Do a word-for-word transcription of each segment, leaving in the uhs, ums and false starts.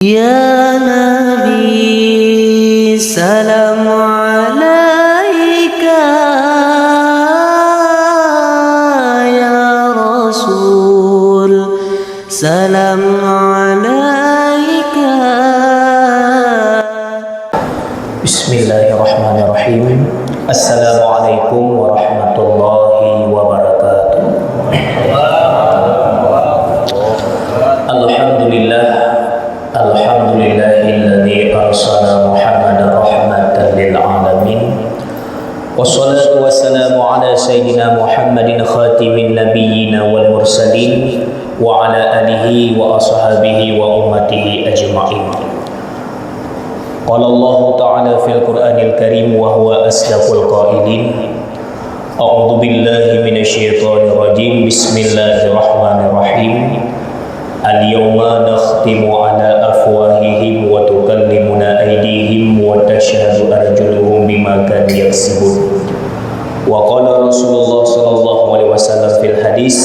Ya Nabi, salam alaika, ya Rasul, salam alaika. Bismillahirrahmanirrahim. Assalamualaikum warahmatullahi wabarakatuh. Alhamdulillah. Alhamdulillahilladzi arsala Muhammadan rahmatan lil alamin. Wassalatu wassalamu ala sayyidina Muhammadin khatimin nabiyyina wal mursalin wa ala alihi wa ashabihi wa ummatihi ajma'in. Qala Allahu ta'ala fil Qur'anil Karim wa huwa asdaqul qailin. A'udzu billahi minasy syaithanir rajim. Bismillahirrahmanirrahim. Al-yawma nakhtimu ala afwahihim wa tukallimuna aydihim wa tashhadu arjuluhum bima kanu yaksibun. Wa qala Rasulullah sallallahu alaihi wasallam fil hadis,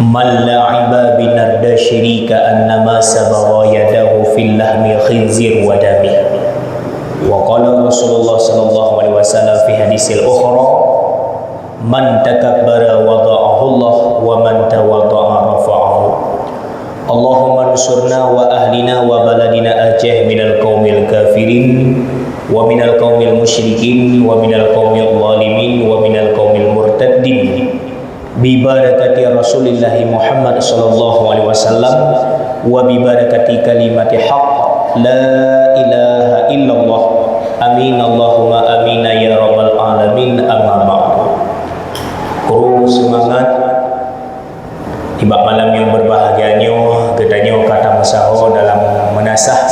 "Man la'iba binardasyri ka'annama sabagha yadahu fil lahmi khinzir wa damih." Wa qala Rasulullah sallallahu alaihi wasallam fi hadisil ukhra, "Man takabbara wada'ahullah, wa man tawadha'a rafa'ahu." Allahumma ansurna wa ahlina wa baladina Aceh minal qaumil kafirin, wa minal qaumil musyrikin, wa minal qaumil zalimin, wa minal qaumil murtaddin. Bi barakati Rasulillahi Muhammad sallallahu alaihi wasallam, wa bi barakati kalimati haqq, la ilaha illallah. Amin, Allahumma amin, ya rabbal alamin, amma ba'du. Kru seumangat, nibak malam nyang beubahgia nyoe, geutanyoe ka tameusaho dalam meunasah.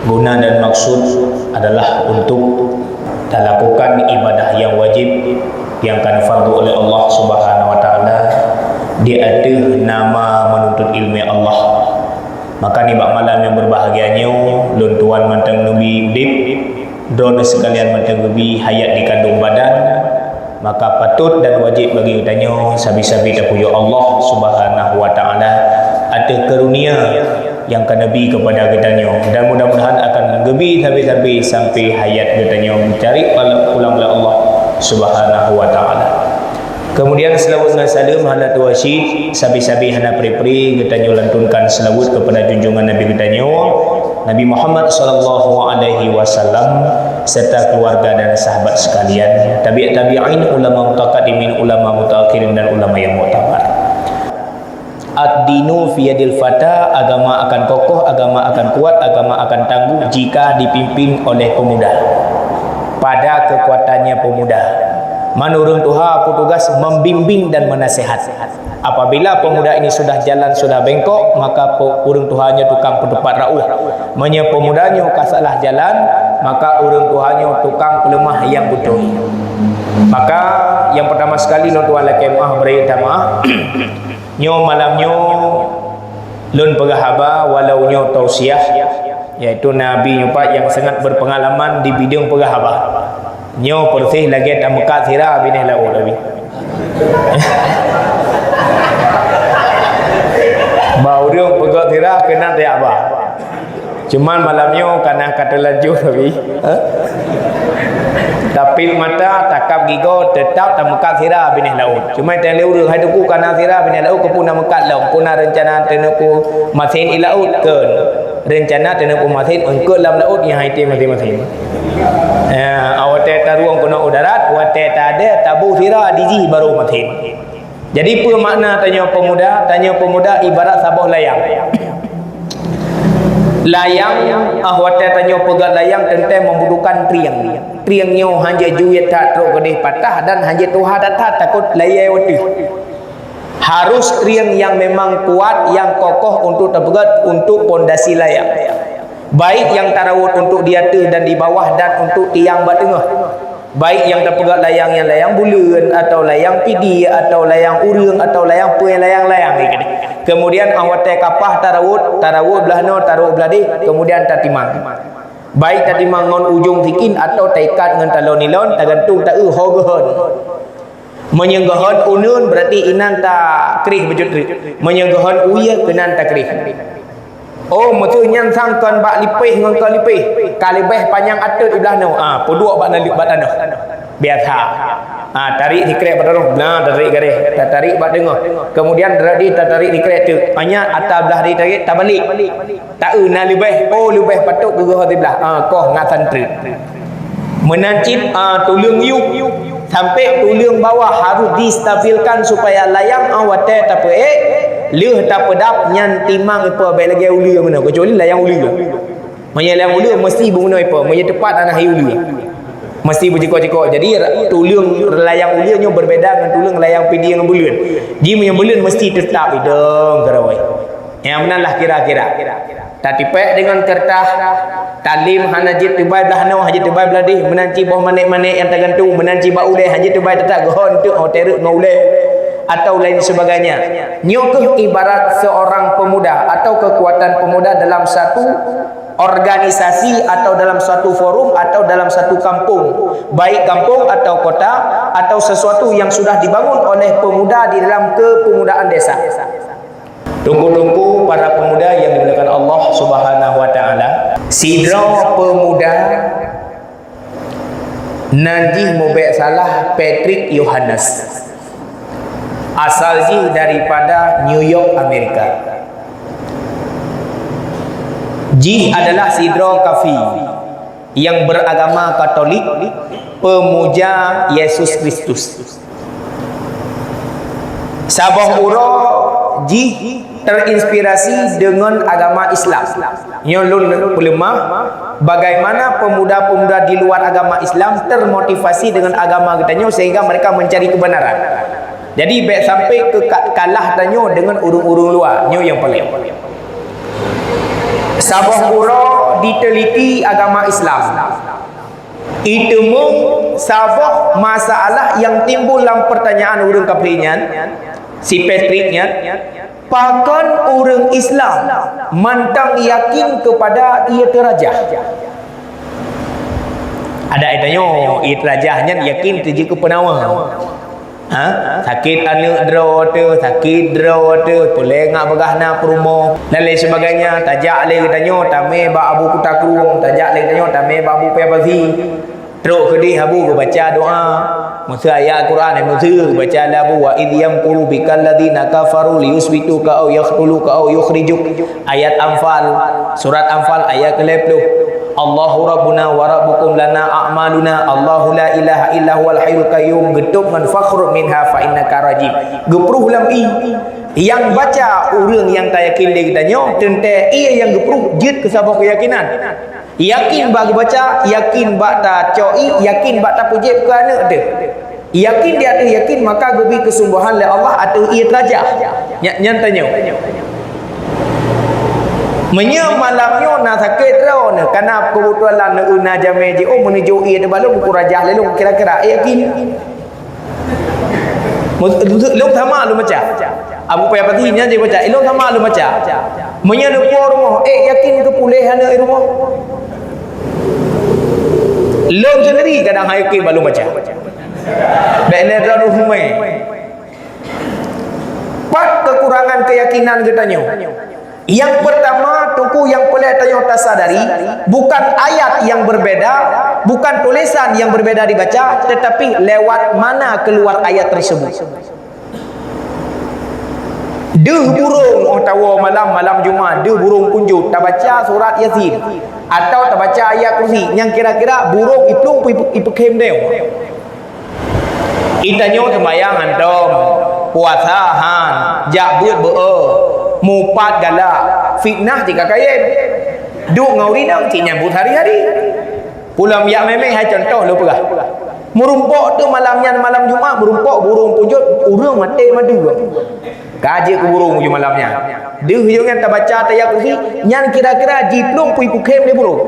Guna dan maksud adalah untuk talakukan ibadah nyang wajéb nyang ka neufardu oleh Allah Subhanahu wa Taala di ateueh nama meununtut ileumèe Allah. Maka nibak malam nyang beubahgia nyoe, lôn tuan mantong neubi udép, droeneuh sikalian mantong neubi hayat dikandong badan, maka patot dan wajéb bagi geutanyoe sabe-sabe tapujoe Allah Subhanahu wa Taala ateueh karunia nyang ka neubi keupada geutanyoe, dan mudah-mudahan akan geubi sabe-sabe sampai hayat geutanyoe meucari pahala pulang lé Allah Subhanahu wa Taala. Kemudian, seulaweuet ngon saleuem hana tuwoe cit, sabe-sabe hana pri-pri geutanyoe lantunkan seulaweuet keupada junjungan Nabi geutanyoe, Nabi Muhammad sallallahu alaihi wasallam, serta keluarga dan sahabat sekalian, tabi' tabi'in, ulama mutaqaddimin, ulama mutaakhirin, dan ulama yang muktabar. Ad-dinu fi yadil fata, agama akan kokoh, agama akan kuat, agama akan tangguh jika dipimpin oleh pemuda. Pada kekuatannya pemuda. Man ureuëng tuha petugas membimbing dan menasihat. Apabila pemuda ini sudah jalan, sudah bengkok, maka pe-, ureuëng tuha nyoe tukang peuteupat rauh. Meunyoe pemuda nyoe ka salah jalan, maka ureuëng tuha nyoe tukang peuleumah nyang beutôi. Maka, nyang pertama sekali, lôn tuan lakée meuáh, bri tamaah. Nyoe malam nyoe lôn peugah haba, walau nyoe tausiah, yaitu Nabi nyoe pat nyang sangat berpengalaman di bidang peugah haba. Nyoe persis lagée tameukat sira binéh laôt, Nabi. Bah ureuëng peugah sira keunan tajak ba. Cuman malam nyoe ka na ka teulanjur, Nabi. Ha? Tapit mata, takab gigoe, teutap tameukat sira binéh laôt. Cuma teuh lé ureuëng, hai Teungku, ka na sira binéh laôt, keupeue na meukat lom, peue na reuncana teuneuk peumaséh i laôt, kheun. Reuncana teuneuk peumaséh eungkot lam laôt nyang hai tém maséng-maséng. Ya, watée tarueng keunoe u darat, watée tadée tabu sira di jih barô maséh. Jadi, peue makna tanyoe peumuda? Tanyoe peumuda ibarat saboh layang. Layang, ah, watée tanyoe peugét layang teuntée membutuhkan trieng. Trieng nyoe hanjeuet jeuet that trok keudeh patah dan hanjeuet tuha that-that takot layée wateuh. Harus trieng nyang memang kuat, nyang kokoh untuk teupeugét untuk pondasi layang. Baik nyang tarawot untuk di ateueh dan di bawah dan untuk tiang bak teungoh. Baik nyang tapeugét layang nyan layang buleuen, atau layang pidi, atau layang ureuëng, atau layang peue, layang-layang keudeh. Kemudian, ah, watée kapah tarawot, tarawot blah noe, tarawot blah deh, kemudian tatimang. Baik tatimang ngon ujong sikin atau taikat ngon taloe nilon, tagantung taeu ho geuhon. Meunyoe geuhon uneuen, berarti inan takréh bacut treuk. Meunyoe geuhon u ie, keunan takréh. Oh, meuseu nyan sang kon bak lipéh ngon kon lipéh. Ka leubeh panyang ateueh di blah nyoe. Ah, peuduek bak naleuek bak tanoh. Biasa. Ah, tarék sikrek bak tanoh. Nah, tarék garéh. Tatarék bak teungoh. Kemudian, berarti tatarék sikrek teuk. Hanya ata blah ditarék, tabalek. Taeu na leubeh, oh, leubeh patôt geugoh siblah. Ah, koh ngat santri. Meunan cit, ah, tuleueng yup sampai tuleueng bawah harus distabilkan supaya layang, ah, watèe tapeuék, lheueh tapeudap nyan timang ipo bèk lagèe uleue meunoe, kecuali layang uleue. Meunyoe layang uleue mesti beumeunoe ipo, meunyoe teupat hana hai uleue. Mesti beucikok-cikok. Jadi, ra-, tuleueng layang uleue nyoe berbeda ngon tuleueng layang pidie ngon buleuen. Ji meunyoe buleuen mesti teutap idong keudawai. Nyang meunan lah kira-kira. Tatipék deungon keureutah, talem hana jeuet teubai blah noe, hana jeuet teubai blah deh, meunan cit boh manék-manék nyang tagantung, meunan cit bak ulèe hana jeuet teubai, teutap geuhon teuk, oh, terek ngon ulèe, atau lain sebagainya. Nyoe keuh ibarat seorang pemuda atau kekuatan pemuda dalam satu organisasi atau dalam satu forum atau dalam satu kampung, baik kampung atau kota, atau sesuatu yang sudah dibangun oleh pemuda di dalam kepemudaan desa. Teungku-teungku, para pemuda yang dimuliakan Allah Subhanahu wa Taala, sidroe pemuda nan jih mubèk salah Patrick Yohanes, asal jih daripada New York, Amerika. Jih adalah sidroe kafé yang beragama Katolik, pemuja Yesus Kristus. Saboh uroe jih terinspirasi dengan agama Islam. Nyoe lôn peuleumah, bagaimana pemuda-pemuda di luar agama Islam termotivasi dengan agama geutanyoe sehingga mereka mencari kebenaran. Jadi, bèk sampai keu ka-, kalah tanyoe dengan ureueng-ureueng luwa. Nyoe nyang paleng. Saboh uroe diteliti agama Islam. Iteumong saboh masalah nyang timbul lam pertanyaan ureueng kafé nyan, si Patrick nyan, pakon ureueng Islam mantong yakin kepada ie teurajah? Adak tanyoe, ie teurajah nyan yakin teujeuet keu peunawa. Ha? Sakét aneuk droe teuh, sakét droe teuh, peureulèe ngak peugah na peurumoh, dan lain sebagainya. Tajak lé geutanyoe tamè bak Abu Kuta Krueng, tajak lé geutanyoe tamè bak Abu Paya Pasi. Trok keudeh Abu geubaca doa. Meuseu ayat Quran, meuseu geubaca lé Abu, "Wa idh yamkuru bikal ladzina kafaru liyutsbituka au yaqtuluka au yukhrijuk." Ayat Anfal, surat Anfal ayat keu lhèe ploh. "Allahu rabbuna wa rabbukum lana a'maluna, Allahu la ilaha illa huwal hayyul qayyum," geutôb ngon "Fakhruj minha fa innaka rajim." Geupruh lam ie. Nyang baca ureueng nyang tayakin lé geutanyoe, teuntèe ie nyang geupruh jeuet keu saboh keuyakinan. Yakin bak geubaca, yakin bak tacok ie, yakin bak tapeujép keu aneuk teuh. Yakin di ateueh yakin, maka geubri keuseumbôhan lé Allah ateueh ie teurajah. Nya-, nyan tanyoe. Meunyoe malam nyoe na sakét droeneuh, kana keubeutulan na jamé jiôh, meunyoe jiôh ie teuh bak lôn, keu rajah lé lôn, kira-kira, eh, yakin? Mus-, mus-, lôn sama lôn baca. Abu Paya Pasi nyan jibaca, eh, lôn sama lôn baca. Meunyoe neupuwoe rumoh, eh, yakin keu puléh aneuk rumoh? Lôn seundiri kadang hana yakin bak lôn baca. Bèk lé droeneuh humai. Pat kekurangan keyakinan geutanyoe? Nyang pertama, teungku, nyang peureulèe tanyoe tasadari, bukan ayat yang berbeda, bukan tulisan yang berbeda dibaca, tetapi lewat mana keluar ayat tersebut. Deuh burông, oh, tawoe malam, malam Jumat, deuh burông kunjot, tabaca surat Yasin, atau tabaca ayat kursi, nyang kira-kira burông iplueng ipeu-, ipeukhém deuh. Geutanyoe seumayang hantom, puasa han, jak beuet beu-o, mupat galak, fitnah cit ka kayém. Duek ngon ureueng inong cit nyambut hari-hari. Ulôn jak mé-mé hai contoh lôn peugah. Meurumpok teuh malam nyan, malam Jumat, meurumpok burông kunjot, ureueng maté madua. Ka jeuet keu burông ujoe malam nyan. Deuh ujoe nyan tabaca ayat kursi, nyan kira-kira jiplueng pui pukhem lé burông.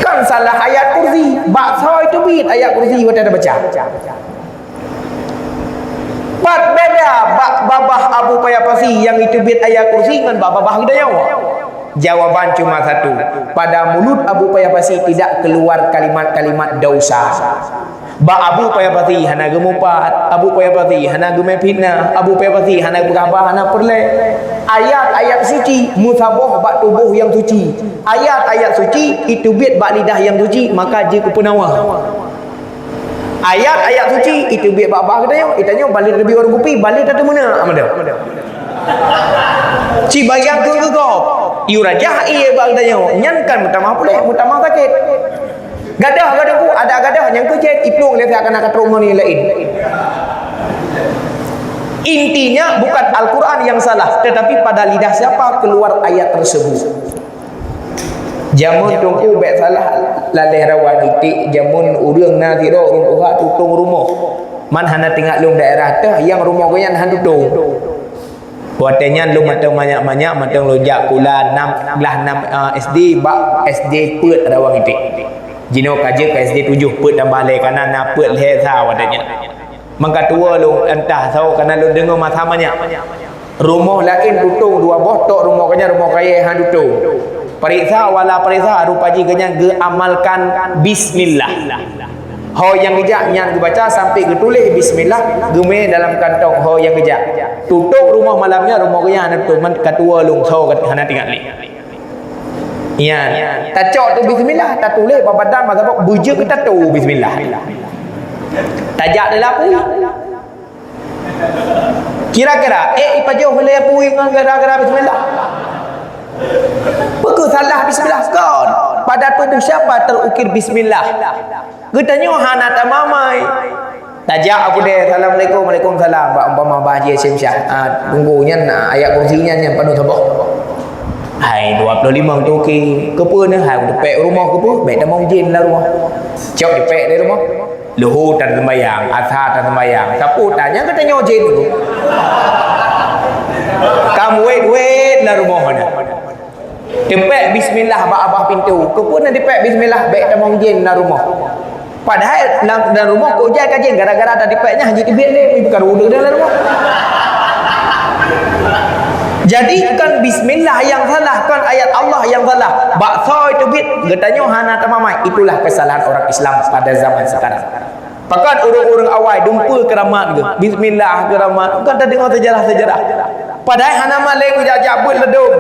Kan salah ayat kursi, bak soe teubiet ayat kursi watèe tabaca. Pat beda bak babah Abu Paya Pasi nyang iteubiet ayat kursi ngon bak babah geutanyoe. Jawaban cuma satu. Pada mulut Abu Paya Pasi tidak keluar kalimat-kalimat dosa. Bak Abu Paya Pasi hana geumupat, Abu Paya Pasi hana geumé fitnah, Abu Paya Pasi hana geugabah, hana peureulée. Ayat-ayat suci meusaboh bak tuboh nyang suci. Ayat-ayat suci iteubiet bak lidah nyang suci, maka jeuet keu peunawa. Ayat-ayat suci iteubiet bak babah geutanyoe, geutanyoe balé teubiet ureuëng kupi, balé tateumeunak mantong. Ci bagian keu geugob, yue rajah ié bak geutanyoe, nyan kan meutamah puléh, meutamah sakét. Gadoh, gadoh ku, ada gadoh nyang keu jén iplueng lé siat kana ka trok ngon nyang laén. Intinya bukan Al-Quran yang salah, tetapi pada lidah siapa keluar ayat tersebut. Jameun Teungku bék salah laleh rawa titik, jameun ureuëng na sidroe ureuëng tuha tutong rumoh. Man hana teuingat lôn daerah teuh nyang rumoh geuh nyan han tutong. Watée nyan lôn mantong manyak-manyak mantong lôn jak kula nam, glah nam, eh, S D bak S D peuet rawa titik. Jinoe ka jeuet ka S D tujoh peuet tambah lhée kana na peuet lhée sa watée nyan. Meukatua lôn entah soe kana lôn deungoe masa manyak. Rumoh laén tutong dua boh tok rumoh geuh nyan rumoh kayée han tutong. Pareksa wala pareksa rupa jih geuh nyan geuamalkan bismillah. Ho nyang geujak nyan geubaca sampai geutuléh bismillah geumé dalam kantong ho nyang geujak. Tutong rumoh malam nyan rumoh geuh nyan han tutong, meukatua lôn soe hana teuingat lé. Nyan, tacok tu bismillah, tatuléh bak badan masa bak beujeuet keu tatu bismillah. Tajak di lapui. Kira-kira, eh, ipajoh lé lapui ngon gara-gara bismillah. Peue keuh salah bismillah kon? Pada tubuh siapa terukir bismillah? Geutanyoe hana tamamai. Tajak aku deh, "Assalamualaikum." "Waalaikumsalam." Bak umpama bah Haji Hasyim Syah. Ah, tunggu nyan, ah, ayat kursi nyan, nyan penuh saboh. Hai, dua puluh lima tu ki, keupeue neh? Hai, dipek rumoh keupeue? Bek tamong jin lah rumoh. Cok dipek dari rumoh. Luhur tan sembayang, asa tan sembayang. Sapu tan, nyan geutanyoe jin tu. Kam wet-wet lah rumoh neh. Teupek bismillah bak abah pintu. Keupeue na teupek bismillah, bek tamong jén na rumoh. Padahai lam, lam rumoh kok jai ka jén gara-gara tadi pek nyan jiteubiet lé, bukan udeueng dalam rumoh. Jadi bukan bismillah yang salah, bukan ayat Allah yang salah. Bak soe teubiet, geutanyoe hana tamamai. Itulah kesalahan orang Islam pada zaman sekarang. Pakat ureueng-ureueng awai dumpeue keuramat geuh. Bismillah keuramat. Bukan tadeungoe sejarah-sejarah. Padahai hana maleng jak-jak beuet ledom.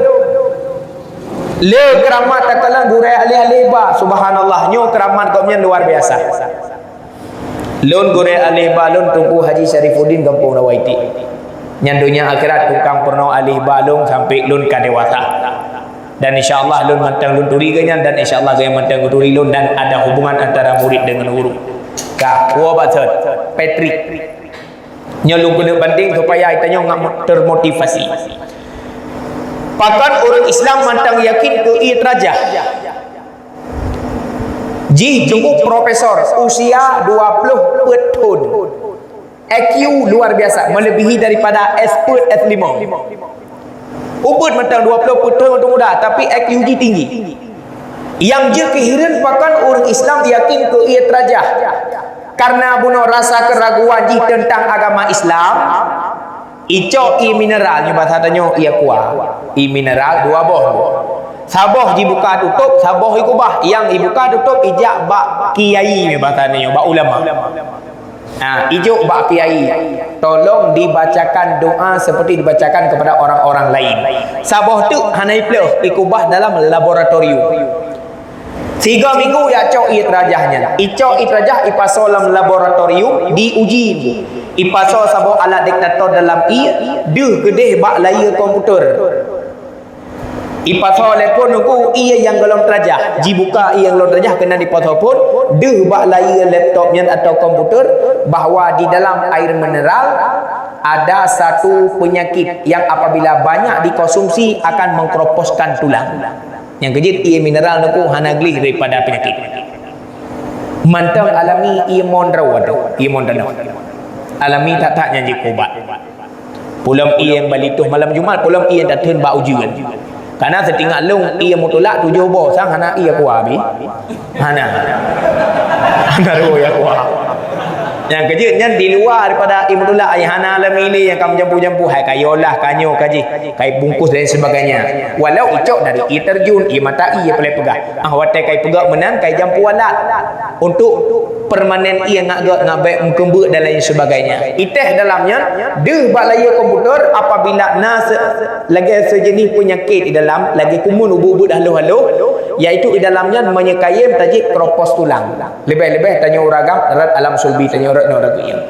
Le keuramat takalon gurée aleh-aleh ba, subhanallah, nyoe keuramat gobnyan luar biasa. Lôn gurée aleh ba lôn Teungku Haji Syarifuddin gampông Rawaiti. Nyan donya akhirat tukang peurunoe aleh ba lôn sampai lôn ka dewasa. Dan insya Allah lôn mantong lôn turi geuh nyan dan insya Allah geuh mantong geuturi lôn dan ada hubungan antara murid dengan guru. Ka, kuwoe bak thon, Patrick. Nyoe lôn keuneuk bandeng supaya tanyoe ngat termotivasi. Pakon ureueng Islam mantong yakin keu ié teurajah. Jih cukup profesor, usia dua puluh peuet thon. I Q luar biasa, melebihi daripada S peuet, S lima. Ubeut mantong dua puluh peuet thon muda, tapi I Q jih tinggi. Nyang jeuet keu hireuen pakon ureueng Islam yakin keu ié teurajah. Karena bunoe rasa keraguan jih teuntang agama Islam, icok ié mineral nyoe basa tanyoe ié aqua. Ié mineral dua boh. Saboh jibuka tutôp, saboh ikubah. Nyang ibuka tutôp ijak bak kiai nyoe basa tanyoe, bak ulama. Ha, ijok bak kiai, tolong dibacakan doa seperti dibacakan kepada orang-orang lain. Saboh teuk hana iplôh, ikubah dalam laboratorium. Tiga minggu jak cok ié teurajah nyan. Icok ié teurajah ipasoe lam laboratorium, diuji. Ipasoe saboh alat detektor dalam ié, deuh keudeh bak layar komputer. Ipasoe lé phon Teungku ié nyang gohlom teurajah. Jibuka ié nyang gohlom teurajah keunan dipasoe phon, deuh bak layar laptop nyan atau komputer bahwa di dalam air mineral ada satu penyakit yang apabila banyak dikonsumsi akan mengkroposkan tulang. Nyang keujeuet ié mineral Teungku hana gleh daripada penyakit. Mantong alami ié mon droe tu, ié mon tanoh. Alami that-that nyang jeuet keu ubat. Pulom ié bali tuh malam Jumat, pulom ié tatheun bak ujeuen. Karena seutingkat lôn ié mutulak tujoh boh sang hana ié aqua bih. Hana. Hana rôh ié aqua. Nyang keujeuet nyan di luwa daripada ie meutulak, ai hana lé milée nyang ka meujampu-jampu, hai ka yolah, ka nyoe, ka jih, ka ibungkus dan sebagainya. Walau icok dari ie terjun, ie mata ie, peulai peugah. Ah, watée ka ipeugah meunan, ka ijampu alat untuk permanen ie ngat gét, ngat bék meukeumbeuek dan lain sebagainya. Itéh dalam nyan, deuh bak layie komputer, apabila na se-, lagée sejenis peunyakét di dalam, lagée kumun ubeut-ubeut haloh-haloh, yaitu di dalam nyan meunyoe kayém tajih kropos tulang. Leubeh-leubeh tanyoe ureueng agam rot alam sulbi, tanyoe rot nyoe ragu nyan.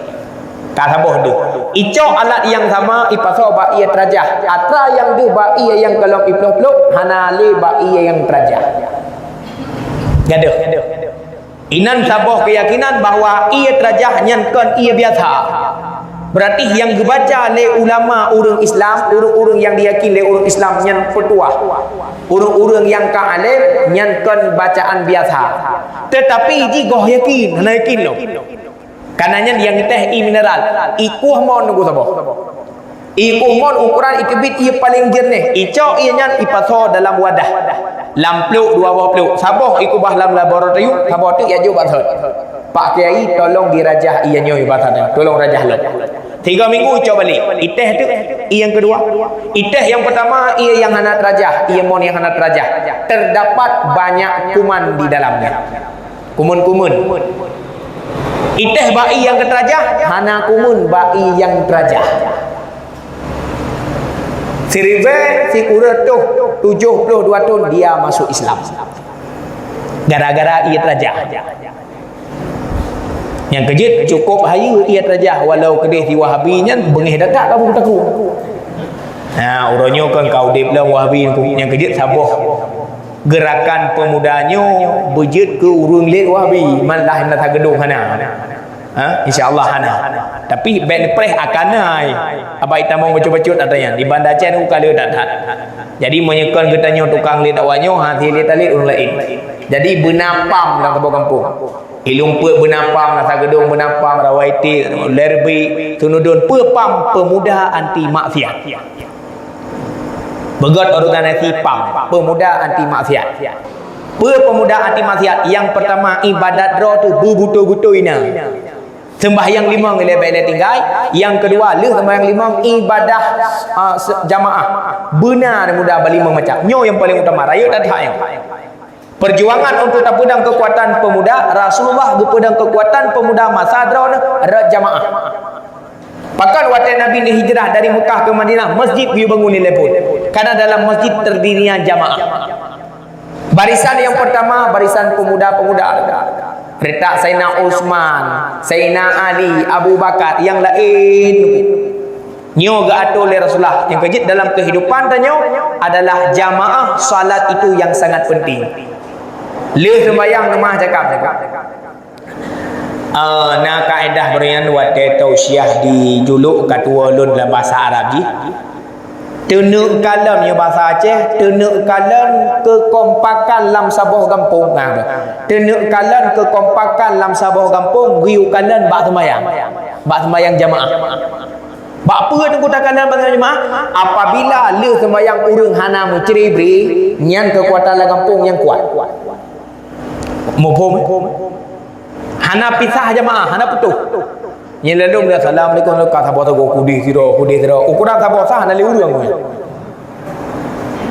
Ka saboh deuh. Icok alat nyang sama ipasoe bak ie teurajah. Atra nyang deuh bak ie nyang ka lom iploh-ploh, hana lé bak ie nyang teurajah. Gadôh. Inan saboh keuyakinan bahwa ie teurajah nyan kon ie biasa. Beurati nyang geubaca lé ulama ureueng Islam, ureueng-ureueng nyang diyakin lé ureueng Islam nyan peutuah. Ureueng-ureueng nyang ka além nyan kon bacaan biasa. Teutapi jigoh yakin, hana yakin lom. Kana nyan nyang itéh ie mineral, ie kueh mon nunggu saboh. Ie kueh mon ukuran ikeubiet ie paleng jeureunéh, icok ie nyan ipasoe dalam wadah. Lam pluek, dua boh pluek, saboh ikeubah lam laboratorium, saboh teuk ijok bak sot. Pak Kiai, tolong dirajah ie nyoe bak sot, tolong rajah lom. Tiga minggu icok balek, itéh teuk ie nyang keudua. Itéh nyang peurtama ie nyang hana teurajah, ie mon nyang hana teurajah. Terdapat banyak kuman di dalamnya. Kumun-kumun. Itéh bak ie nyang ka teurajah, hana kumun bak ie nyang teurajah. Siribée sikureueng reutôh tujoh ploh dua thon dia masuk Islam. Gara-gara ie teurajah. Nyang keujeuet cukôp hayeue ie teurajah, walau keudeh si Wahabi nyan beungéh that-that ka beutakue. Nah, uroe nyoe kan ka udeb lom Wahabi, nyang keujeuet saboh. Geurakan peumuda nyoe beujeuet keu ureueng lét Wahabi, malah na sagedong hana. Ha? Insya Allah hana. Tapi bék neupreh akan na ai. Abai tamong bacut-bacut ata nyan. Di Banda Aceh nyoe ka le that-that. Jadi meunyoe kon geutanyoe tukang lét awak nyoe, ha, si lét-lét ureueng laén. Jadi beuna pam lam saboh gampông. Ilung Peuet beuna pam, Nasa Geudong beuna pam, Rawa Iték, Lerbi, Sunudon, peue pam, peumuda anti maksiat. Beugöt organisasi pam, peumuda anti maksiat. Peue peumuda anti maksiat? Nyang peurtama, ibadat droe tu beubeutôi-beutôi na. Seumbahyang limong ilée bék ilée tinggai. Nyang keudua, lheueh seumbahyang limong, ibadah, ah, se-, jamaah. Beuna muda bak limong macam. Nyoe nyang paleng utama, rayeuk that-that nyoe. Perjuangan untuk tapeudong keukuatan peumuda, Rasulullah geupeudong keukuatan peumuda masa droeneuh rot jamaah. Pakon watée Nabi neuhijrah dari Mekah ke Madinah, masjid geuyue bangun ilée phon. Karena dalam masjid terdirinya jamaah. Barisan yang pertama, barisan pemuda-pemuda. Retak Sayyidina Utsman, Sayyidina Ali, Abu Bakar, nyang laén. Nyoe geuatur lé Rasulullah. Nyang keujeuet dalam kehidupan tanyoe adalah jamaah salat itu yang sangat penting. Lheueh seumbahyang leumah cakap. Ah, na kaedah beurian watée tausiah di julok ka tuwoe lôn lam bahasa Arab jih. Teuneuk kalon nyoe bahasa Aceh, teuneuk kalon keukompakan lam saboh gampông. Nah, teuneuk kalon keukompakan lam saboh gampông, geuyue kalon bak seumbahyang. Bak seumbahyang jamaah. Bak peue teungku takalon bak seumbahyang jamaah? Apabila lheueh seumbahyang ureueng hana meucre-bre, nyan keukuatan lam gampông nyang kuat. Muphom? Hana pisah jamaah, hana putôh. Nyan lalu dia, "Assalamualaikum," ka saboh sagoe, kudeh sidroe, kudeh sidroe. Ukuran saboh sah hana lé ureueng.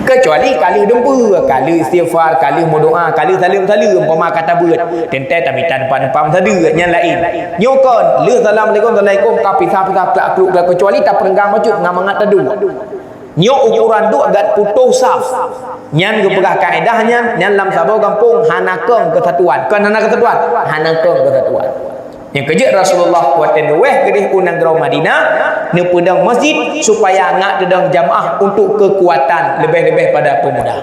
Kecuali ka lheueh dumpeue, ka lheueh istighfar, ka lheueh meudoa, ka lheueh saleuem-saleuem, umpama ka tabeuet. Teuntée tamita teumpat-teumpat meusadeue, nyan laén. Nyoe kon, lheueh assalamualaikum, assalamualaikum, ka pisah-pisah, klak-kluk, klak, kecuali tapeurenggang bacut ngon mangat taduek. Nyoe ukuran duek gat putôh saf. Nyan geupeugah kaedah nyan, nyan lam saboh gampông hana kong keusatuan. Kon hana keusatuan, hana kong keusatuan. Nyang keujeuet Rasulullah watée neuwéh keudeh u nanggroe Madinah, neupeudong masjid supaya ngat teudong jamaah untuk keukuatan leubeh-leubeh pada peumuda.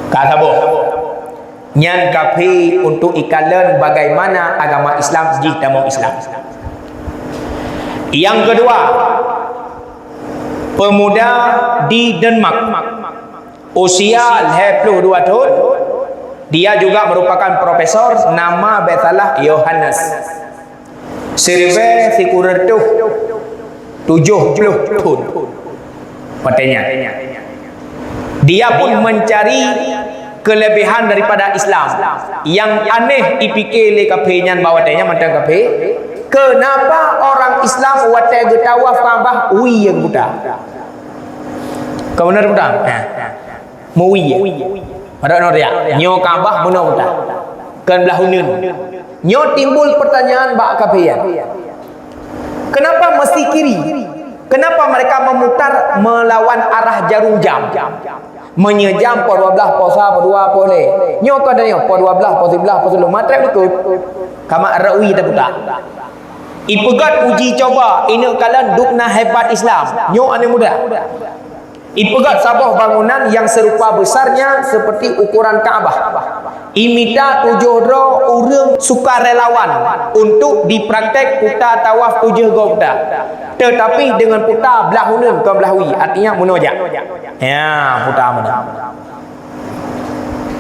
Ka saboh. Nyan kaphé untuk ikalon bagaimana agama Islam jih tamong Islam. Yang kedua, pemuda di Denmark, usia lhée ploh dua thon, dia juga merupakan profesor, nama bék salah Yohanes. Siribée sikureueng reutôh tujoh ploh thon. Watée nyan, dia pun mencari kelebihan daripada Islam. Nyang aneh ipike lé kafé nyan bak watée nyan mantong kafé, kenapa orang Islam watée geutawaf Ka'bah wie nyang buta? Ka beuna buta? Ha. Meuwie. Padahai nyoe riak. Nyoe Ka'bah meunoe buta. Kon blah uneuen. Nyoe timbul pertanyaan bak kafé nyan. Kenapa mesti kiri? Kenapa mereka memutar melawan arah jarum jam? Meunyoe jam poh dua belas, poh sa, poh dua, poh lhée. Nyoe ka nyoe, poh dua belas, poh siblaih, poh siplôh. Matreb likot. Kama rawi taputar. Ipeugét uji coba, ineuk kalon dubna hebat Islam. Nyoe aneuëk muda. Ipeugét saboh bangunan yang serupa besarnya seperti ukuran Ka'bah. Imita tujoh droe ureuëng sukarelawan untuk dipraktek puta tawaf tujoh goe puta. Tetapi dengan puta blah uneuen kon blah wie, artinya meunoe jak. Ya, puta meunoe.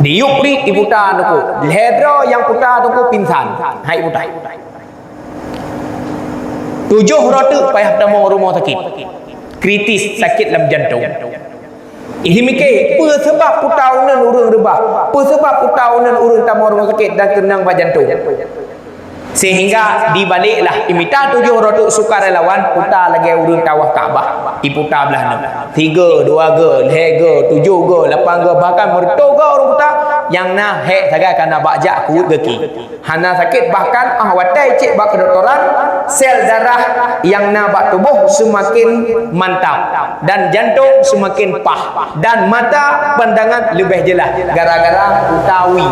Di Yupri iputa nuku. Lhée droe nyang puta nuku pingsan. Hai puta. Tujoh droe teuk payah tamong rumoh sakét. Kritis, sakét lam jantong. Ih, mike, peue seubab puta uneuen ureuëng reubah? Peue seubab puta uneuen ureuëng tamong rumoh sakét dan keunong bak jantong? Sehingga dibaliklah imita tujoh droe teuk sukarelawan puta lagée ureuëng tawaf Ka'bah. Iputa blah uneuen. Tiga, dua ga, lhée ga, tujoh ga, lapan ga, bahkan meureutoh ga ureuëng puta nyang na hék sagai kana bak jak kuweuet gaki. Hana sakét, bahkan ah watée cek bak kedokteran, sel darah nyang na bak tuboh seumaken mantap dan jantong seumaken paih dan mata pandangan leubeh jeulaih gara-gara puta wie.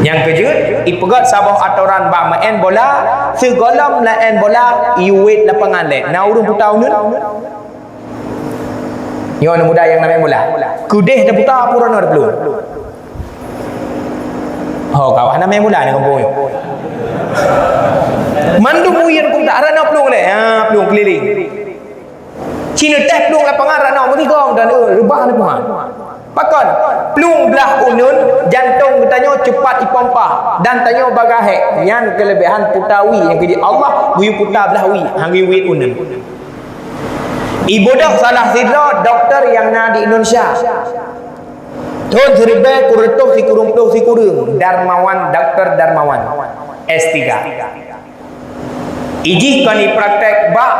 Nyang keujeuet, ipeugét saboh atoran bak meu'en bola, sigohlom la'en bola, iwet lapangan lé. Na ureuëng puta uneuen? Nyoe aneuëk muda nyang na meu'en bola. Keudeh taputa pura na plueng. Ho, kawan hana meu'en bola ni kampung nyoe. Mandum uyen kum tak rana plueng lé. Ha, plueng keliling. Cina teh plueng lapangan rana meutigong dan eh, reubah ni Tuhan. Pakon? Plueng blah uneuen jantong geutanyoe cepat ipompa dan tanyoe bagah hék. Nyan kelebihan puta wie nyang keuji Allah geuyue puta blah wie, han geuyue wie uneuen. Ibodoh salah sidroe doktor nyang na di Indonesia. Thon siribée kureutoh sikureueng ploh sikureueng, Darmawan, Doktor Darmawan, S tiga. Ijih kon ipraktek bak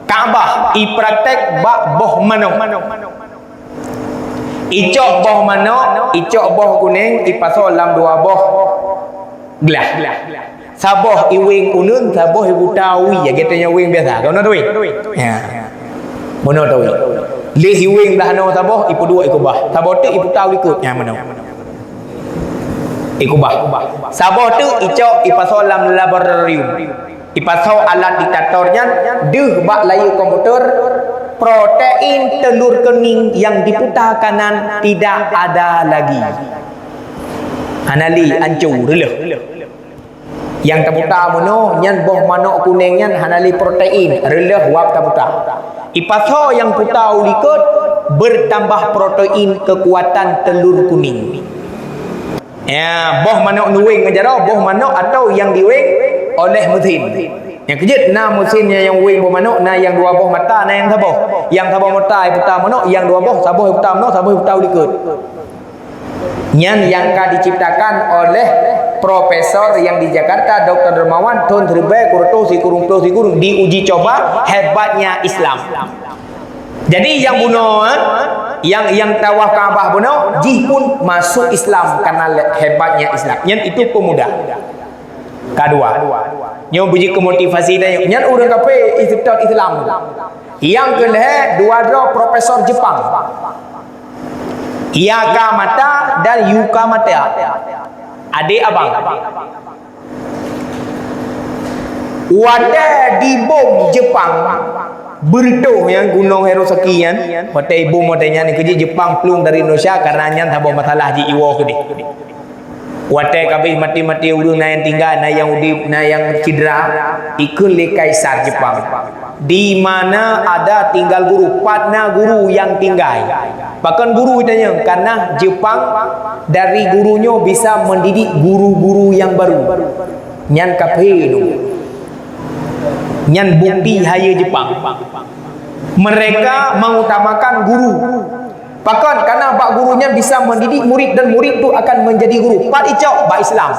Ka'bah, ipraktek bak boh manok. Icok boh manok, icok boh kuneng, ipasoe lam dua boh glah. Saboh iweng uneuen, saboh iputa wie, ya, geutanyoe weng biasa. Kau na taweng? Ya. Meunoe taweng. Leh iweng blah noe saboh, ipeuduek ikubah. Saboh teuk iputa likot. Ya, meunoe. Ikubah. Saboh teuk icok ipasoe lam laboratorium. Ipasoe alat diktator nyan deuh bak layeu komputer, protein telur kuning yang diputa kanan tidak ada lagi. Hana lé, anco, reuleuh. Nyang taputa meunoe nyan boh manok kuneng nyan hana lé protein, reuleuh wab taputa. Ipasoe nyang puta u likot, bertambah protein kekuatan telur kuning. Ya, boh manok neuweng ngon jaroe, boh manok atau nyang diweng oleh mesin. Nyang keujeuet na mesin nyang, nyang weng boh manok, na nyang dua boh mata, na nyang saboh. Nyang saboh mata iputa manok, nyang dua boh, saboh iputa manok, saboh iputa u likot. Nyan nyang ka diciptakan oleh profesor nyang di Jakarta, Doktor Darmawan, thon siribée kureutoh sikureueng ploh sikureueng, diuji coba hebatnya Islam. Jadi nyang bunoe, nyang, nyang tawaf Ka'bah bunoe, jih pun masuk Islam karena le-, hebatnya Islam. Nyan itu pemuda. Kadua. Nyoe beujeuet keu motivasi tanyoe. Nyan ureuëng kafé iseutôt Islam. Nyang keulhée dua droe profesor Jepang. Yakamata dan Yukamata. Adek abang. Watée dibom Jepang, beureutoh nyang Gunong Hirosaki nyan, watée ibom watée nyan keujeuet Jepang plueng dari Indonesia karena nyan saboh masalah jiwoe keudeh. Watée kabeh maté-maté ureuëng na nyang tinggai, na nyang udeb, na nyang cedera, ikheun lé kaisar Jepang. Di mana ada tinggal guru, pat na guru nyang tinggai. Pakon guru itanyong, karena Jepang dari guru nyoe bisa mendidik guru-guru nyang baru. Nyan kafé nyoe. Nyan bukti hayeue Jepang. Mereka mengutamakan guru. Pakon, karena bak guru nyan bisa mendidik murid dan murid tu akan menjadi guru. Pat icok bak Islam.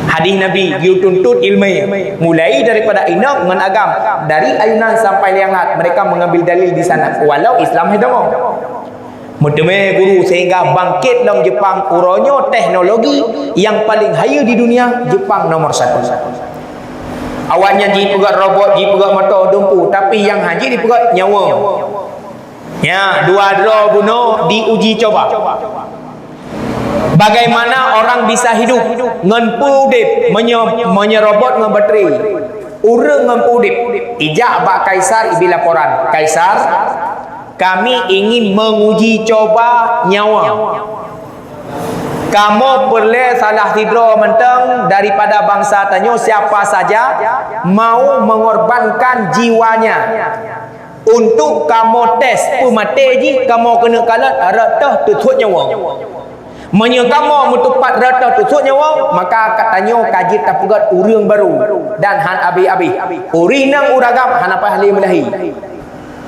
Hadis Nabi, geutuntot ilmu. Mulai daripada inong ngon agam, dari ayunan sampai liang lahat, mereka mengambil dalil di sana. Walau Islam hai tamong. Meuteumé guru sehingga bangkit lom Jepang uroe nyoe teknologi yang paling hayeue di dunia, Jepang nomor satu. Awaknyan jipeugöt robot, jipeugöt moto dumpu, tapi yang hana jipeugöt nyawöng. Ya, dua droe bunoe diuji coba. Bagaimana orang bisa hidup ngon peue udeb meunyoe, meunyoe robot ngon bateri? Ureuëng ngon peue udeb. Ijak bak kaisar ibi laporan, "Kaisar, kami ingin menguji coba nyawa. Kamoe peureulée salah sidroe mantong daripada bansa tanyoe, siapa saja mau mengorbankan jiwanya untuk kamoe tes peumaté jih, kamoe keuneuk kalon rot toh teusuet nyawa. Meunyoe kamoe meutupat rot toh teusuet nyawa, maka geutanyoe ka jeuet tapeugöt ureuëng barô dan hán abéh-abéh. Ureuëng inong ureuëng agam hana payah lé meulahé."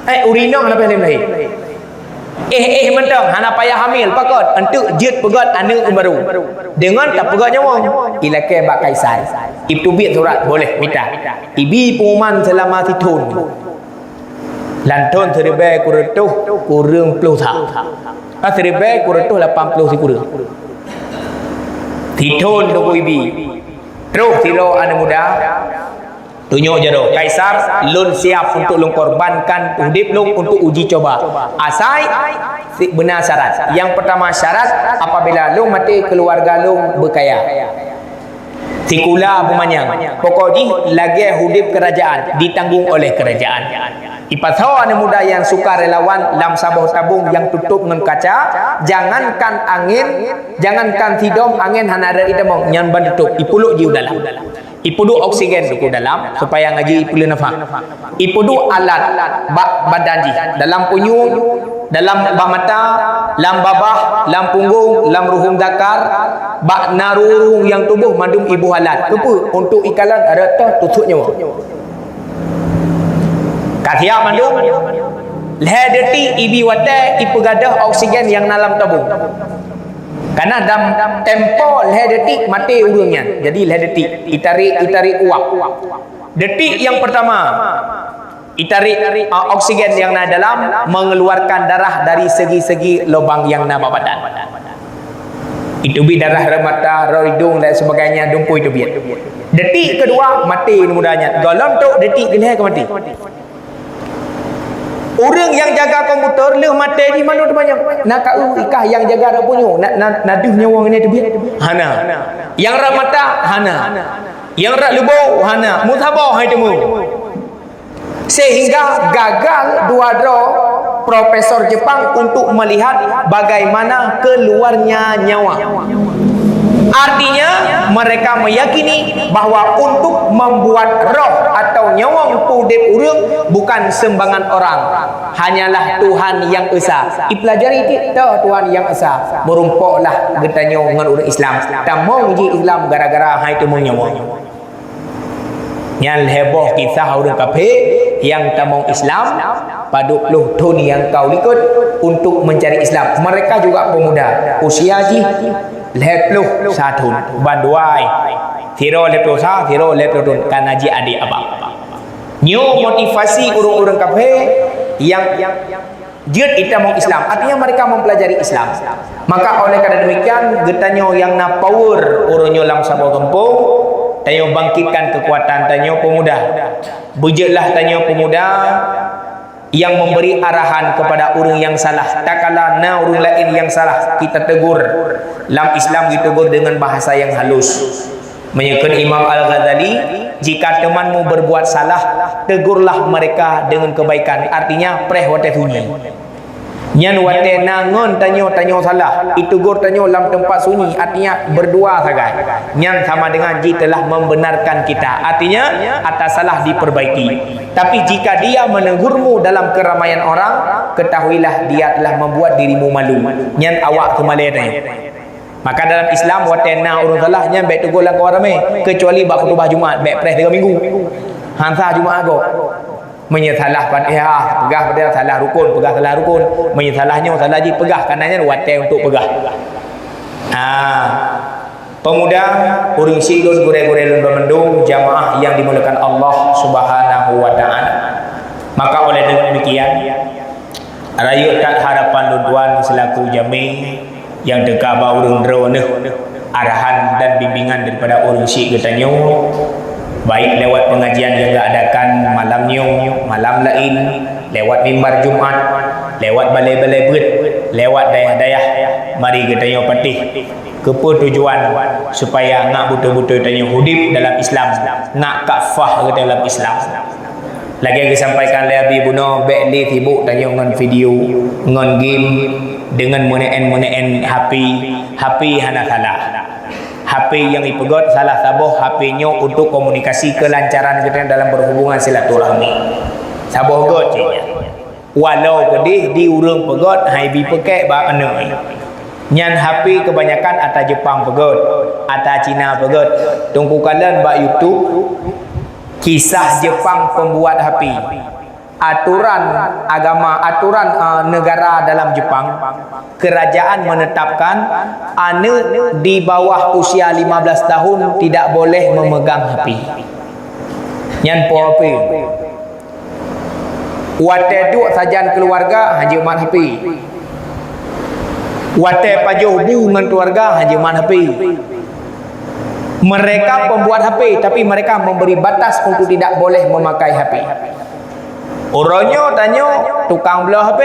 Eh, ureuëng inong hana payah lé meulahé. Eh, eh mantong hana payah hamil, pakon? Enteuk jeuet peugöt aneuëk barô. Deungon tapeugöt nyawa, ilakée bak kaisar. Iteubiet surat, boleh mita. Ibi pengumuman selama sithon. Lam thon siribée kureueng reutôh kureueng ploh sa. Ah, siribée kureueng reutôh lapan ploh sikureueng. Sithon teungku ibi. Troh sidroe aneuëk muda. Tunyok jaroe, "Kaisar, lôn siap untuk lôn korbankan udeb lôn untuk uji coba. Asai si beuna syarat. Yang pertama syarat, apabila lôn maté, keluarga lôn beukaya. Sikula beumanyang. Pokok jih lagée udeb kerajaan, ditanggung oleh kerajaan." Ipasoe aneuëk muda nyang sukarelawan lam saboh tabong nyang tutôp ngon kaca, jangankan angén, jangankan sidom angén hana rot itamong, nyan ban tutôp, ipulok jih u dalam. Ipeuduek oksigen u dalam supaya ngaji ipeuleueh nafah. Ipeuduek alat bak badan jih, dalam punyueng, dalam bak mata, lam babah, lam punggong, lam ruhueng zakar, bak na ruhueng-ruhueng nyang tuboh mandum iboh alat. Keupeue? Untuk ikalon rot toh teusuet nyawa. Ka siap mandum, lhée detik ibi watée ipeugadôh oksigen nyang na lam tabong. Karena dalam tempo lhée detik maté ureuëng nyan. Jadi lhée detik, itarik, itarik uap. Detik yang pertama, itarik, ah, oksigen yang na dalam, mengeluarkan darah dari segi-segi lubang yang na bak badan. Iteubiet darah rot mata, rot idong dan sebagainya, dumpu iteubiet. Detik kedua, maté muda nyan. Gohlom trok detik keulhée ka maté. Ureuëng nyang jaga komputer lheueh maté jih mandum teumanyong. Na ka eu ikah nyang jaga rot punyueng, na, na, na deuh nyawa ngon nyan teubiet? Hana. Nyang rot mata? Hana. Nyang rot leubo? Hana. Meusaboh hai teumong. Sehingga gagal dua droe profesor Jepang untuk melihat bagaimana keluarnya nyawa. Artinya, mereka meyakini bahwa untuk membuat roh atau nyawöng peudeb ureuëng bukan sembarangan orang, hanyalah Tuhan yang Esa. Ipelajari cit, toh Tuhan yang Esa. Meurumpoklah geutanyoe ngon ureuëng Islam. Tamong jih Islam gara-gara hai teumong nyawa. Nyan lhée boh kisah ureuëng kafé nyang tamong Islam padub ploh thon nyang ka u likot untuk mencari Islam. Mereka juga pemuda, usia jih lhée ploh sa thon, ban dua ai. Sidroe lhée ploh sa, sidroe lhée ploh thon, ka na jih adék abang. Nyoe motivasi ureuëng-ureuëng kafé nyang jeuet itamong Islam, artinya mereka mempelajari Islam. Maka oleh karena demikian, geutanyoe nyang na power uroe nyoe lam saboh gampông, tanyoe bangkitkan kekuatan tanyoe pemuda. Beujeuetlah tanyoe pemuda nyang memberi arahan kepada ureuëng nyang salah. Takala na ureuëng laén nyang salah, kita tegur. Lam Islam ditegur dengan bahasa yang halus. Meunyoe kheun Imam Al-Ghazali, "Jika temanmu berbuat salah, tegurlah mereka dengan kebaikan." Artinya, preh watée sunyi. Nyan watée na ngon tanyoe, tanyoe salah, itegur tanyoe lam teumpat sunyi, artinya berdua sagai. Nyan sama dengan jih telah membenarkan kita. Artinya, atas salah diperbaiki. Tapi jika dia menegurmu dalam keramaian orang, ketahuilah dia telah membuat dirimu malu. Nyan awak seumalée tanyoe. Maka dalam Islam, watée na ureuëng salah, nyan bék teugôt lam kawan ramé, keucuali bak khutubah Jumat, bék preh tiga minggu. Hán sah Jumat gob. Meunyoe salah Fatihah, peugah Fatihah, salah rukun, peugah salah rukun. Meunyoe salah nyoe, salah jih, peugah, karena nyan watèe untuk peugah. Ha. Pemuda, ureueng syik lôn, gurèe-gurèe lôn banmandum, jamaah yang dimuliakan Allah Subhanahu wa Ta'ala. Maka oleh demikian, rayeuk that harapan lôn tuan selaku jamé nyang teuka bak ureueng droeneuh arahan dan bimbingan daripada ureueng syik geutanyoe, baik lewat pengajian yang geuadakan malam nyoe, malam laén, lewat mimbar Jumat, lewat balai-balai beuet, lewat dayah-dayah, mari geutanyoe patéh. Keupeue tujuan? Supaya ngat beutôi-beutôi tanyoe udép dalam Islam, ngat kafah geutanyoe dalam Islam. Lagèe geusampaikan lé Abi bunoe, bèk lé sibuk tanyoe ngon video, ngon game, deungon meuneuen-meuneuen H P. H P hana salah. H P nyang ipeugöt salah saboh H P nyoe untuk komunikasi kelancaran geutanyoe dalam berhubungan silaturahmi. Saboh göt cit nyan. Walau keudéh di ureueng peugöt hai bi peukék bak aneuk. Nyan H P kebanyakan ata Jepang peugöt, ata Cina peugöt. Teungku kalon bak YouTube, kisah Jepang pembuat H P. Aturan agama, aturan, eh, negara dalam Jepang, kerajaan menetapkan aneuk di bawah usia lima belas tahun tidak boleh memegang H P. Nyan po H P. Watèe duek sajan keuluwarga, hanjeuet mat H P. Watèe pajoh bu ngon keuluwarga, hanjeuet mat H P. Mereka pembuat H P, tapi mereka memberi batas untuk tidak boleh memakai H P. Uroe nyoe tanyoe tukang bloe H P.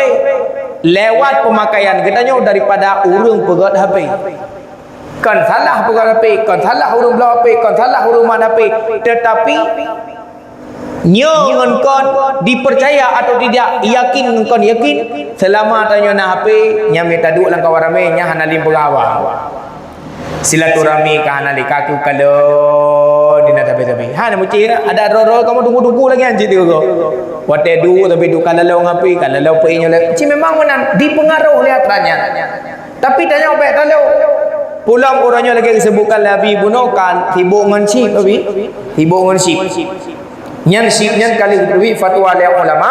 Lewat pemakaian geutanyoe daripada ureueng peugöt H P. Kon salah peugöt H P, kon salah ureueng bloe H P, kon salah ureueng mat H P, tetapi nyoe ngon kon dipercaya atau tidak, yakin ngon kon yakin, selama tanyoe na H P, nyan mita duek lam kawan ramé, nyan hana lé peugah haba. Silaturahmi ka hana lé, ka keuh kalon di na sabe-sabe. Hana meucit, ada droe-droe kamoe tunggu-tunggu lagèe nyan cit teuh. Watèe duek tapi duek ka lalong H P, ka lalong P E nyoe lé. Cit memang meunan dipengaruh lé atra nyan. Tapi tanyoe bèk talo. Pulang uroe nyoe lagèe geusebutkan lé Abi bunoe kan sibuk ngon chip, Abi. Sibuk ngon chip. Nyan chip nyan ka lheueh geuteubiet fatwa lé ulama,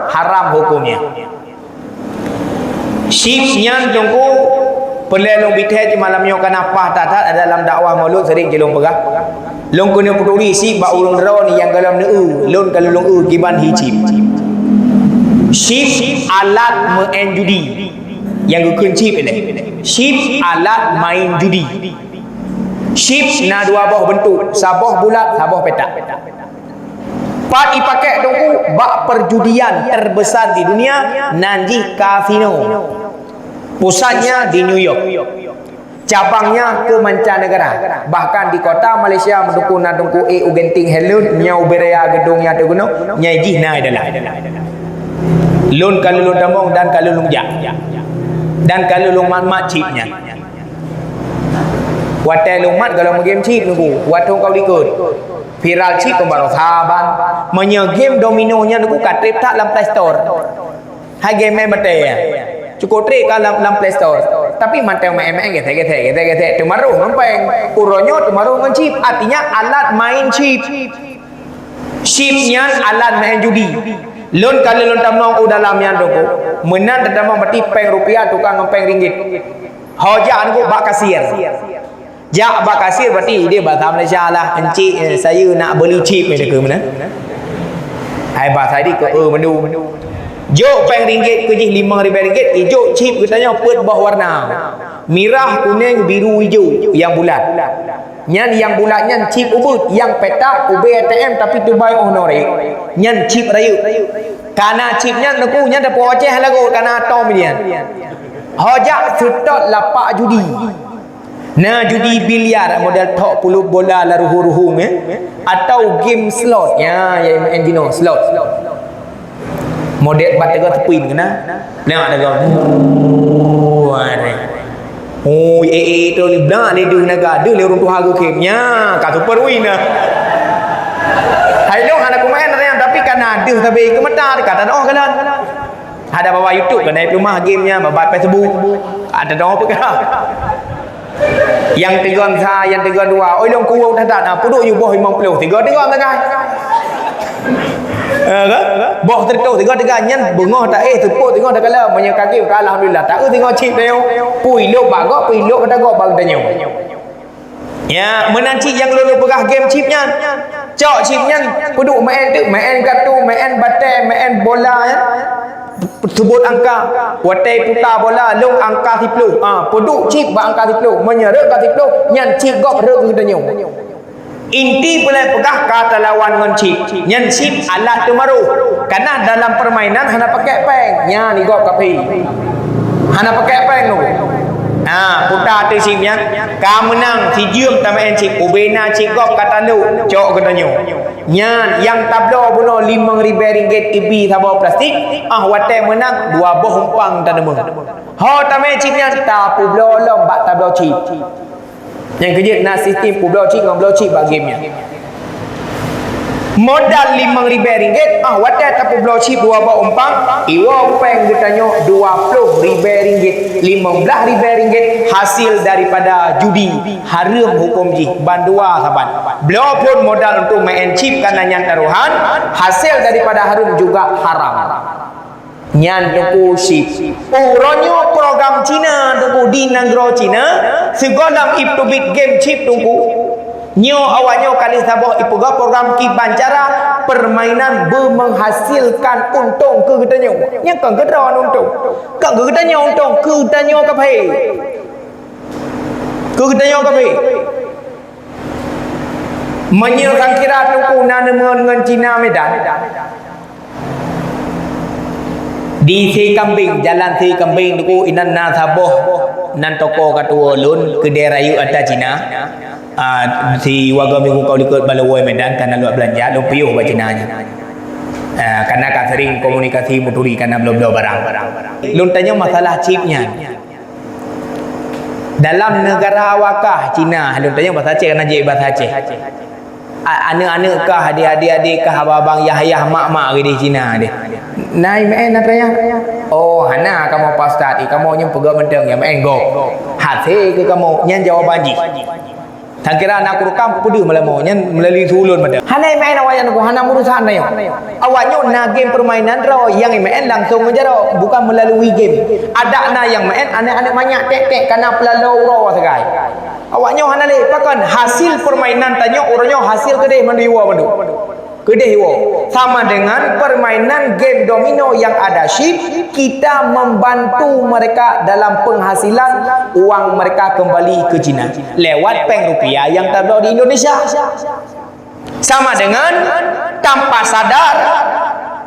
haram hukumnya. Chip nyan teungku, peureulèe lôn bithèe cit malam nyoe kana paih that-that, ada lam dakwah Maulud sering cit lôn peugah. Lôn keuneuk peuturi chip bak ureueng droeneuh nyang gohlom neu-eu, lôn ka lôn eu kiban hi chip. Chip alat meu'en judi. Nyang geukheun chip ilèe. Chip alat main judi. Chip na dua boh beuntuk, saboh bulat, saboh petak. Pat ipakék teungku bak perjudian terbesar di dunia, nan jih kasino. Pusatnya di New York. Cabangnya ke mancanegara. Bahkan di kota Malaysia meudukung na teungku ék u Genting Helen, nyang u Biraya Gedong nyang teugunong, nyang jih na i dalam. Lôn ka lôn tamong dan ka lôn jak. Dan ka lôn mat-mat chip nyan. Watèe lôn mat gohlom game chip teungku, watèe ka u likot. Viral chip pembaroe saban. Meunyoe game domino nyan teungku ka trép that lam Play Store. Hai game main batèe. Cukup trép ka lam, lam Play Store. Tapi mantong main-main gesek-gesek, gesek-gesek. Teumaroh ngon péng. Uroe nyoe teumaroh ngon chip. Artinya alat main chip. Chip nyan alat main judi. Lôn ka lôn tamong u dalam nyan teungku. Meunan tatamong berarti péng rupiah tukang ngon péng ringgit. Ho jak teungku bak kasir. Jak bak kasir berarti idéh bahasa Malaysia lah, "Encik, eh, saya nak beli chip," kheun meunan. Hai bahasa idéh keu, "Eh, menu." Jok péng ringgit keu jih limong ribèe ringgit, ijok chip geutanyoe peuet boh warna. Mirah, kunéng, biru, ijo nyang bulat. Nyan nyang bulat nyan chip ubeut, nyang petak ubé A T M tapi tubai óh noré. Nyan chip rayeuk. Kana chip nyan teungku nyan dapur Aceh lagot kana atom nyan. Ho jak seutôt lapak judi. Na judi biliar model thok puluh bola la ruhu-ruhu, eh? Atau game slot. Ya, ya, main jinoe, slot. Model bat teugah tepin kena. Nah, ada gam. Wah, ni. Oh, eh, eh, tu ni blang ni deuh naga, deuh lé ureueng tuha geukem. Nya, ka super win dah. Hai long hana kumain dah, tapi kana deuh sabe ke mata dekat ada oh kalan. Ada bawa YouTube kan, naik rumah game nya, bawa Facebook. Ada dong apa kah? Yang tiga sa, yang tiga dua. Oi long kuwong dah dah. Puduk you boh lima puluh. Tiga tiga sagai. Eh, kan? Boh teutoh tiga-tiga nyan beungoh taéh seupôt tiga takalon meunyoe ka game ka alhamdulillah. Taeu singoh chip tanyoe. Pui lôk bak gob, pui lôk bak gob bak tanyoe. Ya, meunan cit nyang lôn peugah game chip nyan. Cok chip nyan, peuduek main tu, main kartu, main batèe, main bola, ya. Seubut angka, watèe puta bola, lôn angka siploh. Ha, peuduek chip bak angka siploh. Meunyoe rhot ka siploh, nyan chip gob rhot keu geutanyoe. Inti peulai peugah ka talawan ngon chip. Nyan chip alat teumaroh. Kana dalam permainan hana pakai péng. Nyan igob kaphé. Hana pakai péng tu. Ha, puta ateueh chip nyan. Ka meunang sijeuem tamaén chip. Ubena chip gob ka talok. Cok geutanyoe. Nyan nyang tabloe bunoe limong ribèe ringgit ibi saboh plastik. Ah, watèe meunang dua boh umpang taneumeuh. Ho tamaén chip nyan tapeubloe lom bak tabloe chip. Nyang keujeuet na sistem peubloe chip ngon bloe chip bak game nyan. Modal limong ribèe ringgit, ah, watèe tapeubloe chip dua boh umpang, iwoe péng geutanyoe dua ploh ribèe ringgit, limong blaih ribèe ringgit hasil daripada judi, hareuem huköm jih, bandua saban. Bloe phon modal untuk main chip kana nyan tarohan, hasil daripada hareuem juga haram. Nyan teungku chip. Uroe nyoe program Cina teungku di nanggroe Cina, sigohlom ipeubiet game chip teungku. Nyoe awaknyoe ka lheueh saboh ipeugah program kiban cara permainan beumenghasilkan untông keu geutanyoe. Nyan kon keu droe untông. Kon keu geutanyoe untông, keu geutanyoe kaphé. Keu geutanyoe kaphé. Meunyoe kira teungku na neumeuon ngon Cina Medan. Di Sikambeng, jalan Sikambeng teungku inan na saboh nan toko ka tuwoe lôn keudè rayeuk ata Cina. Ah, si warga minggu ka likot bak luwa Medan kana luwat beulanja lôn piôh bak Cina nyan. Ah, kana ka sering komunikasi meuturi kana bloe-bloe barang. Lôn tanyong masalah chip nyan. Dalam neugara awak kah Cina, lôn tanyong bahasa Aceh kana jeuet bahasa Aceh. A-, aneuk-aneuk kah, adék-adék kah, abang-abang, yah-yah, mak-mak keudéh Cina deh. Na imeu'en na tanyong? Oh, hana kamoe Pak Ustaz, eh, kamoe nyoe peugah mantong nyang meu'en gob. Hasé keu kamoe, nyan jawaban jih. Takira na kurukam peudeuh meulamoe, nyan meulalu su ulôn mantong. Hana imeu'en awaknyan, hana meurusan nyoe. Awaknyoe na game permainan droe nyang imeu'en langsong ngon jaroe, bukan meulalu game. Adak na nyang meu'en aneuk-aneuk manyak tek-tek kana peulaloe uroe sagai. Awaknyoe hana lé, pakon hasil permainan tanyoe uroe nyoe hasil keudéh mandum iwoe mandum. Keudéh iwoe. Sama dengan permainan game domino yang ada chip, kita membantu mereka dalam penghasilan uang mereka kembali ke Cina lewat péng rupiah yang tabloe di Indonesia. Sama dengan tanpa sadar,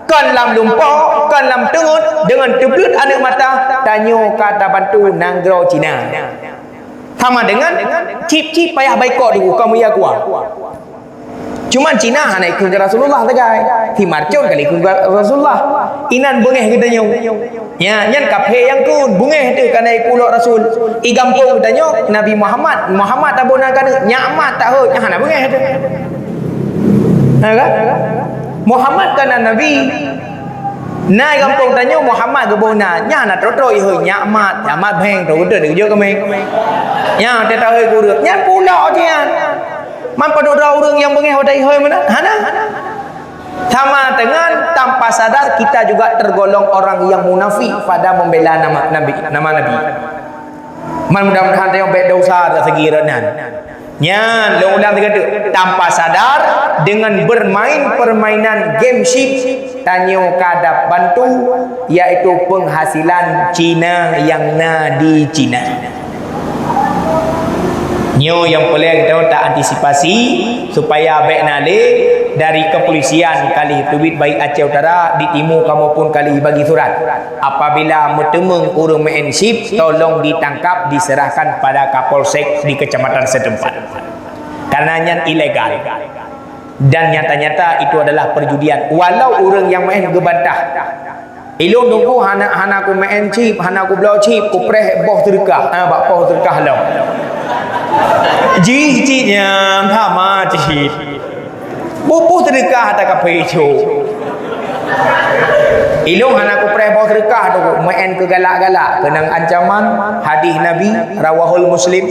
kon lam lumpoe, kon lam teungeut, deungon teubleuet aneuk mata, tanyoe ka tabantu nanggroe Cina. Sama dengan chip-chip payah baikot dulu kamu ya kuah. Cuman Cina hana ikut ke Rasulullah tegai. Si Marcon kali ikut ke Rasulullah. Inan beungéh geutanyoe. Ya, nyan kaphé nyang kun beungéh teuh kana ikut ulok Rasul. I gampông geutanyoe Nabi Muhammad. Muhammad tabôh nan kana nyak mat tak hôi. Nyan hana beungéh teuh. Ha kan? Muhammad kana nabi. Na i gampông tanyoe Muhammad geuboh na, nyan na trok-trok i hôi nyak mat, nyak mat bheng trok geudeun geujok keuméng. Nyan teuh tahôi kureueng, nyan pula nyan. Man padub droe ureueng nyang beungéh watèe i hôi meunan? Hana. Sama dengan tanpa sadar kita juga tergolong orang yang munafik pada membela nama Nabi, nama Nabi. Man mudah-mudahan tanyoe bèk dosa dak segi rot nyan. Nyan, lôn ulang sigoe teuk. Tanpa sadar, dengan bermain permainan game chip, tanyoe ka dapat bantu, yaitu penghasilan Cina yang na di Cina. Nyoe nyang peureulèe geutanyoe ta antisipasi supaya bèk na lé dari kepolisian kali teubiet baik Aceh Utara, di Timu kamoe pun kali bagi surat. Apabila meuteumeung ureueng meu'en chip, tolong ditangkap, diserahkan pada Kapolsek di kecamatan setempat. Karena nyan ilegal. Dan nyata-nyata itu adalah perjudian. Walau ureueng nyang meu'en geubantah. Ilôn teungku hana, hana ku meu'en chip, hana ku bloe chip, ku preh boh seudeukah. Ha, bak poh seudeukah lom. Jih cit nyan sama cit. Boh-boh seudeukah ata kaphé cok. Ilôn hana ku preh boh seudeukah tu, meu'en keu galak-galak, keunong ancaman hadis Nabi, rawahul Muslim.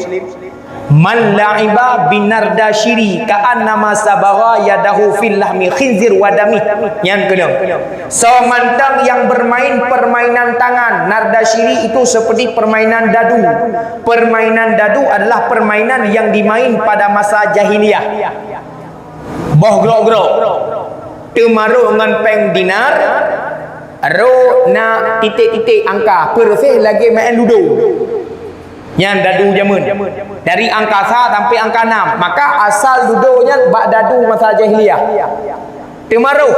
Man la'iba binardasyiri ka'annama sabagha yadahu fil lahmi khinzir wa damih. Nyan keunong. Soe mantong nyang bermain permainan tangan, nardasyiri itu seperti permainan dadu. Permainan dadu adalah permainan yang dimain pada masa jahiliyah. Boh grok-grok. Teumaroh ngon péng dinar, rot na titik-titik angka, persis lagée main ludo. Nyan dadu jameun. Dari angka sa sampai angka enam. Maka asal ludo nyan bak dadu masa jahiliyah. Teumaroh.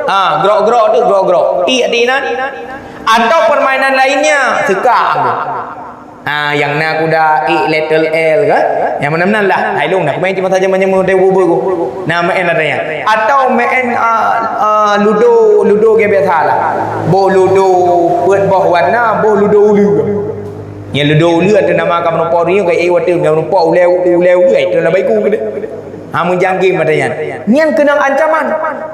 Ha, grok-grok tu grok-grok. Tiek di nan. Atau permainan lainnya, seukak. Ha, nyang na kuda ik letter L ke? Nyang meunan-meunan lah. Hai lôn dah, main cuma saja menyemu deh bubu ku. Nah, main lah tanya. Atau main, ah, ah, ludo, ludo ke biasa lah. Boh ludo, peuet boh warna, boh ludo uleue. Nyang ludo uleue atau nama ka meureumpok dunia, ka eh, watèe meureumpok ulèe, ulèe uleue, itu nama iku ke dia. Ha, meujangge mata nyan. Nyan keunong ancaman.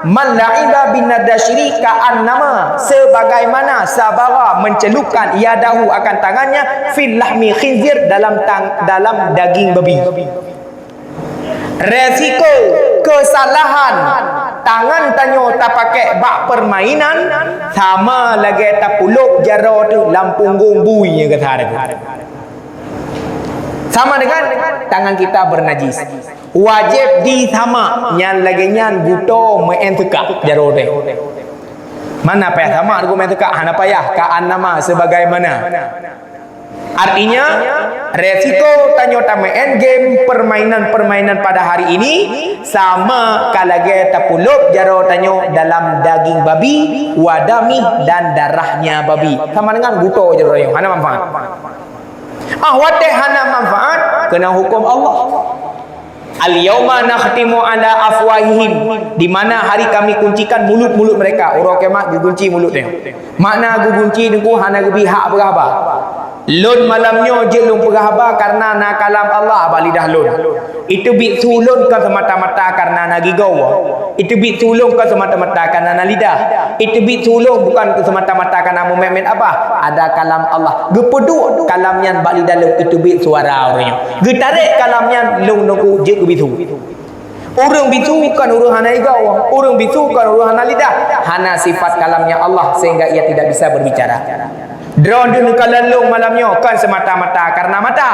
Man la'iba bin nadasyiri ka'annama, sebagaimana sabagha mencelupkan yadahu, akan tangannya, fil lahmi khinzir, dalam tang-, dalam daging babi. Resiko kesalahan tangan tanyoe tapakai bak permainan sama lagèe tapulop jaroe teuh lam punggong bui nyang geusa teuh. Sama dengan tangan kita bernajis. Wajéb disamak, nyan lagèe nyan geutanyoe meu'en seukak jaroe teuh. Mana payah samak, geutanyoe meu'en seukak, hana payah, ka'annama, sebagaimana. Artinya, resiko tanyoe tameu'en game, permainan-permainan pada hari ini sama ka lagèe tapulop jaroe tanyoe dalam daging babi, wa damih, dan darahnya babi. Sama dengan geutanyoe jaroe tanyoe, hana manfaat. Ah, watèe hana manfaat, keunong hukôm Allah. Al-yauma nakhtimu ala afwahihim, di mana hari Kami kuncikan mulut-mulut mereka. Uroe kiamat geugunci mulut nyan. Makna geugunci nyan, hana geubri hak peugah haba. Lôn malam nyoe jeuet lôn peugah haba kareuna na kalam Allah bak lidah lôn. Iteubiet su lôn kon seumata-mata kareuna na gigoe. Iteubiet su lôn kon seumata-mata kareuna na lidah. Iteubiet su lôn bukon seumata-mata kareuna meumet-met abah. Ada kalam Allah. Geupeuduek kalam nyan bak lidah lôn, iteubiet suara ureueng nyoe. Geutarek kalam nyan, lôn nungku jeuet keu bisu. Ureueng bisu kon ureueng hana igoe, ureueng bisu kon ureueng hana lidah, hana sifat kalamnya Allah sehingga ia tidak bisa berbicara. Droeneuh neukalon lôn malam nyoe kon seumata-mata kareuna mata,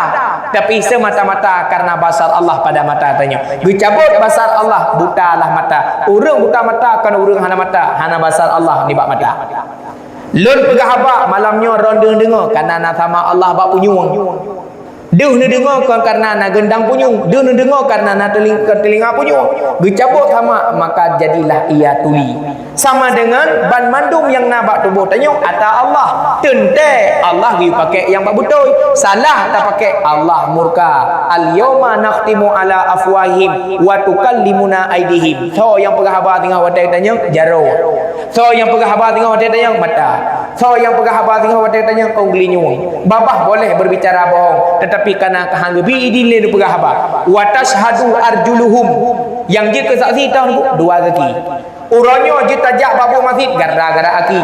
tapi seumata-mata kareuna basar Allah pada mata tanyoe. Geucabot basar Allah, butalah mata. Ureueng buta mata kon ureueng hana mata, hana basar Allah nibak mata. Lôn peugah haba malam nyoe droeneuh deungoe, kareuna na sama Allah bak punyueng. Deuh neudeungoe kon kareuna na geundang punyueng, deuh neudeungoe kareuna na teuling-, teulinga punyueng. Geucabot sama, maka jadilah ia tuli. Sama dengan banmandum nyang na bak tuboh tanyoe ata Allah. Teuntèe Allah geuyue pakèk nyang bak beutôi. Salah tapakèk, Allah murka. Al-yauma nakhtimu ala afwahihim wa tukallimuna aidihim. Soe nyang peugah haba teungoh watèe tanyong? Jaroe. Soe nyang peugah haba teungoh watèe tanyong? Mata. Soe nyang peugah haba teungoh watèe tanyong? Ôn geulinyueng. Babah boleh berbicara bohong, tetapi kana ka han geubi idin lé neupeugah haba. Wa tashhadu arjuluhum. Nyang jeuet keu saksi teuh dua gaki. Uroe nyoe jeuet tajak bak buet masit gara-gara gaki.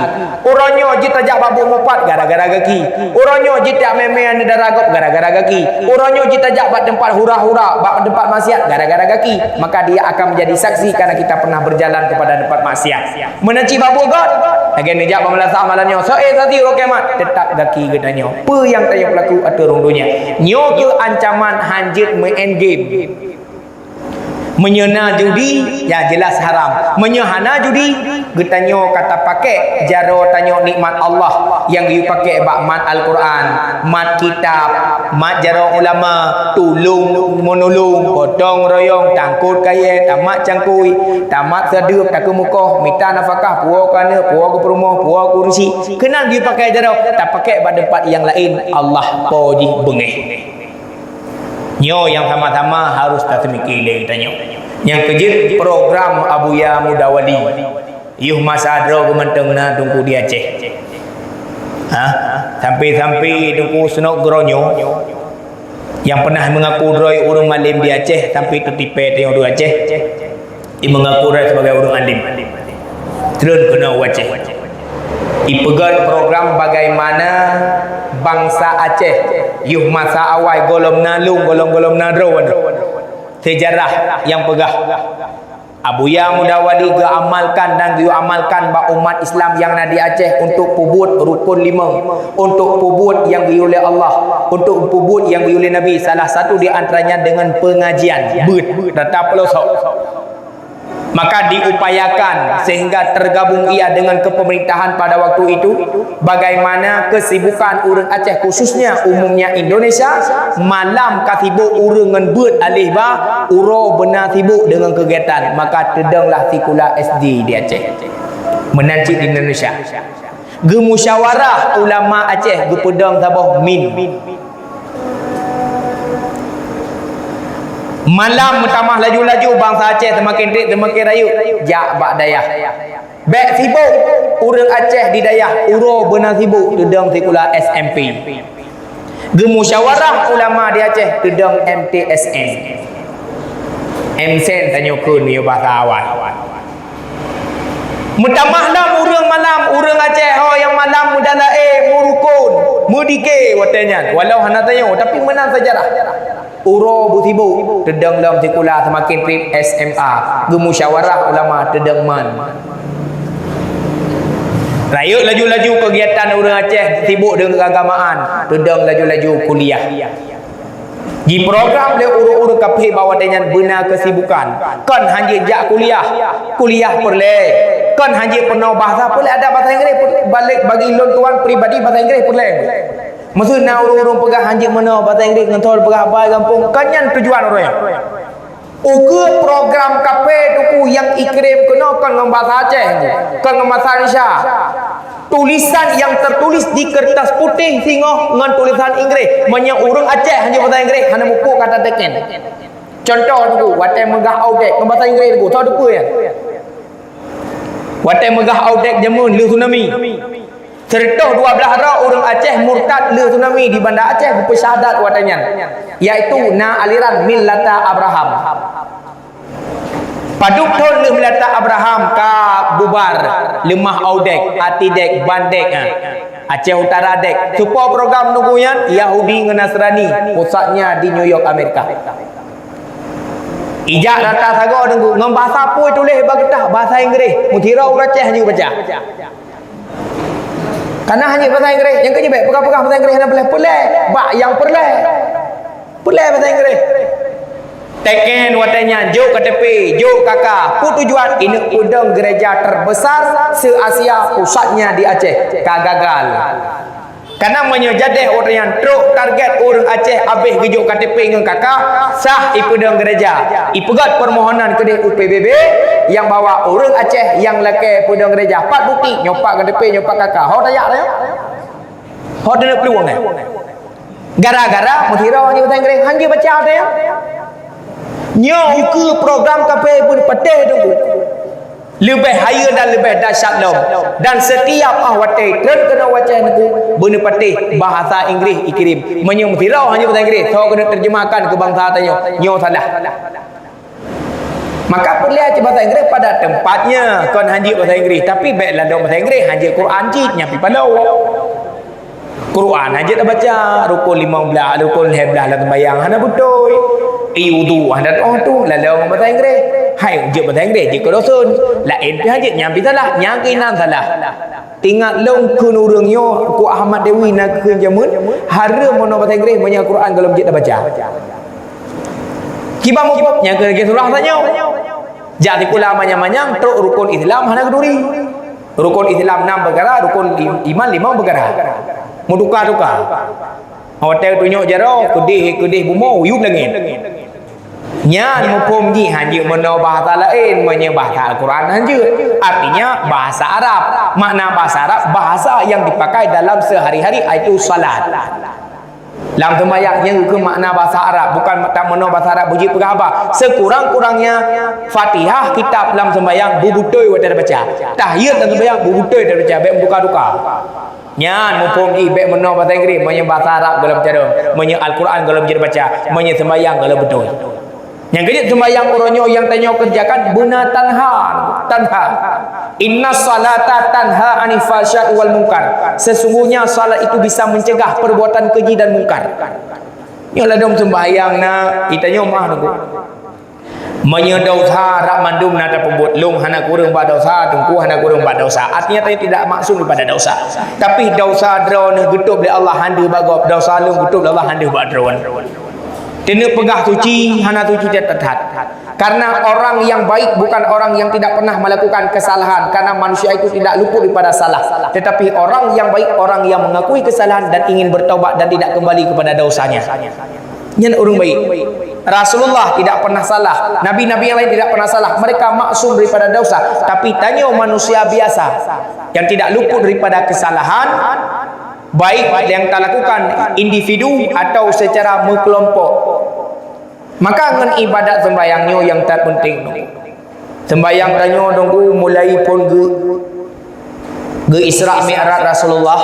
Uroe nyoe jeuet tajak bak buet mupat gara-gara gaki. Uroe nyoe jeuet tajak mè-mè aneuk dara gob gara-gara gaki. Uroe nyoe jeuet tajak bak teumpat hura-hura, bak teumpat maksiat gara-gara gaki. Maka dia akan menjadi saksi karena kita pernah berjalan kepada tempat maksiat. Meunan cit bak buet göt, lagèe neujak bak meulasah malam nyoe, soe saksi uroe kiamat, teutap gaki geutanyoe. Peue nyang tanyoe peulaku ateueh rhueng donya. Nyoe keuh ancaman han jeuet meu'en game. Meunyoe na judi, ya jelas haram. Meunyoe hana judi, geutanyoe ka tapakèk jaroe tanyoe nikmat Allah nyang geuyue pakèk bak mat Al-Qur'an, mat kitab, mat jaroe ulama, tulông meunolong, gotong royong, tangkot kayèe, tamat cangkôi, tamat sadeuep, takeumeukoh, mita nafakah, puwoe keu aneuk, puwoe keu peurumoh, puwoe keu ureueng chik. Keunan geuyue pakèk jaroe, tapakèk bak teumpat nyang laén, Allah po jih beungèh. Nyoe nyang sama-sama harôh taseumiké lé geutanyoe. Nyang keujeuet program Abuya Muda Wali. Yoh masa droe geuh mantong na Teungku di Aceh. Ha? Sampai-sampai Teungku Snouck Hurgronje nyang pernah mengaku droe ureueng malem di Aceh, sampai teutipèe tanyoe di Aceh, i mengaku droe sebagai ureueng alem. Treun keunoe u Aceh. Ipeugöt program bagaimana Bansa Aceh, yoh masa awai gohlom na lôn, gohlom-gohlom na droe, seujarah nyang peugah, Abuya Muda Wali geuamalkan dan geuamalkan bak umat Islam nyang na di Aceh untuk peubuet rukon limong, untuk peubuet nyang geuyue lé Allah, untuk peubuet nyang geuyue lé Nabi, salah satu di antaranya dengan pengajian, beuet, tata peulosok. Maka diupayakan sehingga tergabung ia dengan kepemerintahan pada waktu itu, bagaimana kesibukan ureuëng Aceh, khususnya umumnya Indonesia, malam ka sibuk ureuëng ngon beuet alih ba, uroe beuna sibuk dengan kegiatan, maka teudonglah sikula S D di Aceh. Meunan cit di Indonesia. Geumusyawarah ulama Aceh geupeudong saboh min. Malam meutamah laju-laju, bansa Aceh seumaken treb seumaken rayeuk jak bak dayah. Bék sibok ureuëng Aceh di dayah, uroe beuna sibok teudong sikula S M P. Geumusyawarah ulama di Aceh teudong M T S N. M S N tanyoe kheun meunyoe basa awai. Meutamah lom ureuëng malam, ureuëng Aceh ho nyang malam meudalae, meurukon, meudike watée nyan. Walau hana tanyoe, tapi meunan seujarah. Uroe beusibok, teudong lom sikula seumaken treb S M A, geumusyawarah ulama teudong man. Rayeuk laju-laju kegiatan ureuëng Aceh sibok deungon keagamaan, teudong laju-laju kuliah. Jiprogram lé ureuëng-ureuëng kafé bahwa watée nyan beuna keusibukan. Kon hana jak kuliah, kuliah peureulée. Kon hana peunoh bahasa peureulée, ada bahasa Inggréh peureulée. Balik bagi lôn tuan pribadi, bahasa Inggréh peureulée. Meuseu na ureuëng-ureuëng peugah hana meunoh bahasa Inggréh ngon thon peugah haba gampông, kon nyan tujuan ureuëng nyan. Ukeue program kafé Teungku nyang ikirém keunoe kon ngon bahasa Aceh, kon ngon bahasa Indonesia. Tulisan yang tertulis di kertas putih singoh ngon tulisan Inggréh. Meunyoe ureuëng Aceh hana bahasa Inggréh, hana muphom kata teken. Contoh Teungku, watée meugah audek ngon bahasa Inggréh Teungku, soe teupeue nyan? Watée meugah audek jameun lheueh tsunami. Sireutoh dua blaih droe ureuëng Aceh murtad lheueh tsunami di Banda Aceh geupeusahadat watée nyan, yaitu na aliran Millata Abraham. Padub thon lheueh Millata Abraham ka bubar, leumah audek, ati dek, bandek, ha. Aceh Utara dek, supo program Teungku nyan, Yahudi ngon Nasrani, pusatnya di New York, Amerika. Ijak rata sagoe Teungku, ngon bahasa peue tuléh bak keureutas, bahasa Inggréh, meusidroe ureuëng Aceh hana baca. Kana hana bahasa Inggréh, nyang keuh jibek peugah-peugah bahasa Inggréh hana peureulée, peureulée, bak nyang peureulée. Peureulée bahasa Inggréh. Teken watée nyan, jok K T P, jok K K, peue tujuan? Ineuk peudong gereja terbesar se-Asia, pusatnya di Aceh, ka gagal. Kana meunyoe jadeh watée nyan trok target ureuëng Aceh habéh geujok K T P ngon K K, sah ipeudong gereja. Ipeugét permohonan keudeh u P B B nyang bahwa ureuëng Aceh nyang lakée peudong gereja. Pat bukti? Nyoe pat K T P, nyoe pat K K. Ho tajak nyoe? Ho teuneuk peuluwang nyoe? Gara-gara meusidroe hana bahasa Inggréh, hana baca watée nyan. Nyoe ukeue program kafé beupatéh Teungku. Leubeh hayeue dan leubeh dahsyat lom. Dan setiap ah watée trön keunoe u Aceh Teungku, beuneuk patéh bahasa Inggréh ikirém. Meunyoe meusidroe hana bahasa Inggréh, soe keuneuk terjemahkan keu bansa tanyoe, nyoe salah. Maka peureulée cit bahasa Inggréh pada tempatnya, kon hana bahasa Inggréh, tapi bék ladôm bahasa Inggréh, hana Quran cit, nyan pih paloe. Quran hana tabaca, rukun limong blaih, rukun lhée blaih lam sembahyang hana beutôi. I wudu hana toh tu, lalu ngon bahasa Inggréh. Hai jeuet bahasa Inggréh, jeuet keu dosen. Laén pih hana jeuet, nyan pih salah, nyan keunan salah. Ingat lôn kheun ureuëng nyoe, Teungku Ahmad Dewi na kheun jameun, hareuem meunoe bahasa Inggréh, meunyoe Quran gohlom jeuet tabaca. Kiban muphom, nyan keuh lagée surah tanyoe. Jak sikula manyang-manyang, trok rukun Islam hana geuturi. Rukun Islam nam peukara, rukun i-, iman limong peukara. Meutuka-tuka. Watée tunyok jaroe, keudeh, keudeh bumoe, yup langét. Nyan muphom jih hana jeuet meunoe bahasa laén, meunyoe bahasa Al-Quran hana jeuet. Artinya bahasa Arab. Makna bahasa Arab, bahasa yang dipakai dalam sehari-hari, yaitu salat. Lam sembahyang nyan keuh makna bahasa Arab, bukan tak meunoe bahasa Arab beujeuet peugah haba. Sekurang-kurangnya Fatihah kitab lam sembahyang beubeutôi watée tabaca. Tahiyat lam sembahyang beubeutôi tabaca, bék meutuka-tuka. Nyan muphom jih bék meunoe bahasa Inggréh, meunyoe bahasa Arab gohlom carông, meunyoe Al-Quran gohlom jeuet baca, meunyoe sembahyang gohlom beutôi. Nyang keujeuet, seumbahyang uroe nyoe nyang tanyoe keureujakan beuna tanha, tanha. Inna salata tanha anil fahsya'i wal munkar. Sesungguhnya salat itu bisa mencegah perbuatan keji dan mungkar. Nyoe ladôm seumbahyang na, itanyoe mah nunggu. Meunyoe desya rab mandum na tapeubuet, lôn hana kureueng bak desya, teungku hana kureueng bak desya. Artinya, tanyoe tidak maksum daripada desya. Tapi desya droeneuh geutôb lé Allah han deuh bak gob, desya lôn geutôb lé Allah han deuh bak droeneuh. Keuneuk peugah suci, hana suci that-that. Karena orang yang baik bukan orang yang tidak pernah melakukan kesalahan, karena manusia itu tidak luput daripada salah. Tetapi orang yang baik, orang yang mengakui kesalahan dan ingin bertaubat dan tidak kembali kepada dosanya. Nyan ureuëng baik. Rasulullah tidak pernah salah. Nabi-nabi yang lain tidak pernah salah. Mereka maksum daripada dosa. Tapi tanyoe manusia biasa yang tidak luput daripada kesalahan, baik yang talakukan individu atau secara meukelompok. Maka ngon ibadat seumbahyang nyoe nyang that peunteng. Seumbahyang tanyoe nunggu mulai phon geu, geu Isra Mi'raj Rasulullah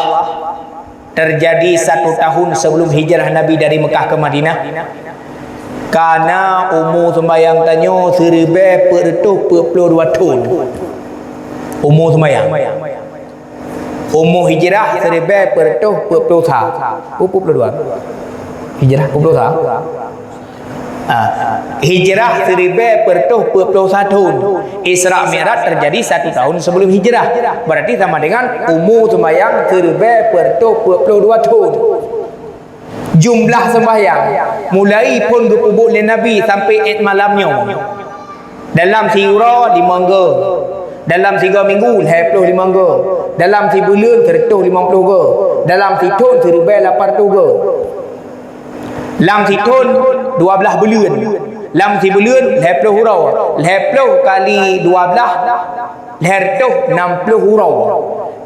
terjadi satu tahun sebelum hijrah Nabi dari Mekah ke Madinah. Kana umu seumbahyang tanyoe siribée peuet reutôh peuet ploh dua thon. Umu seumbahyang. Umu hijrah siribée peuet reutôh peuet ploh sa. Oh, peuet ploh dua. Hijrah peuet ploh sa. Ah, hijrah siribée peuet reutôh peuet ploh sa thon. Isra Mi'raj terjadi satu tahun sebelum hijrah. Berarti sama dengan umu seumbahyang siribée peuet reutôh peuet ploh dua thon. Jumlah seumbahyang mulai phon geupeubuet lé Nabi sampai ék malam nyoe. Dalam siuroe limong go. Dalam sigo minggu lhée ploh limong go. Dalam sibuleuen sireutoh limong ploh go. Dalam sithon siribée lapan reutôh go. Lam sithon dua blaih buleuen. Lam sibuleuen lhée ploh uroe. Lhée ploh kali dua blaih, lhée reutôh nam ploh uroe.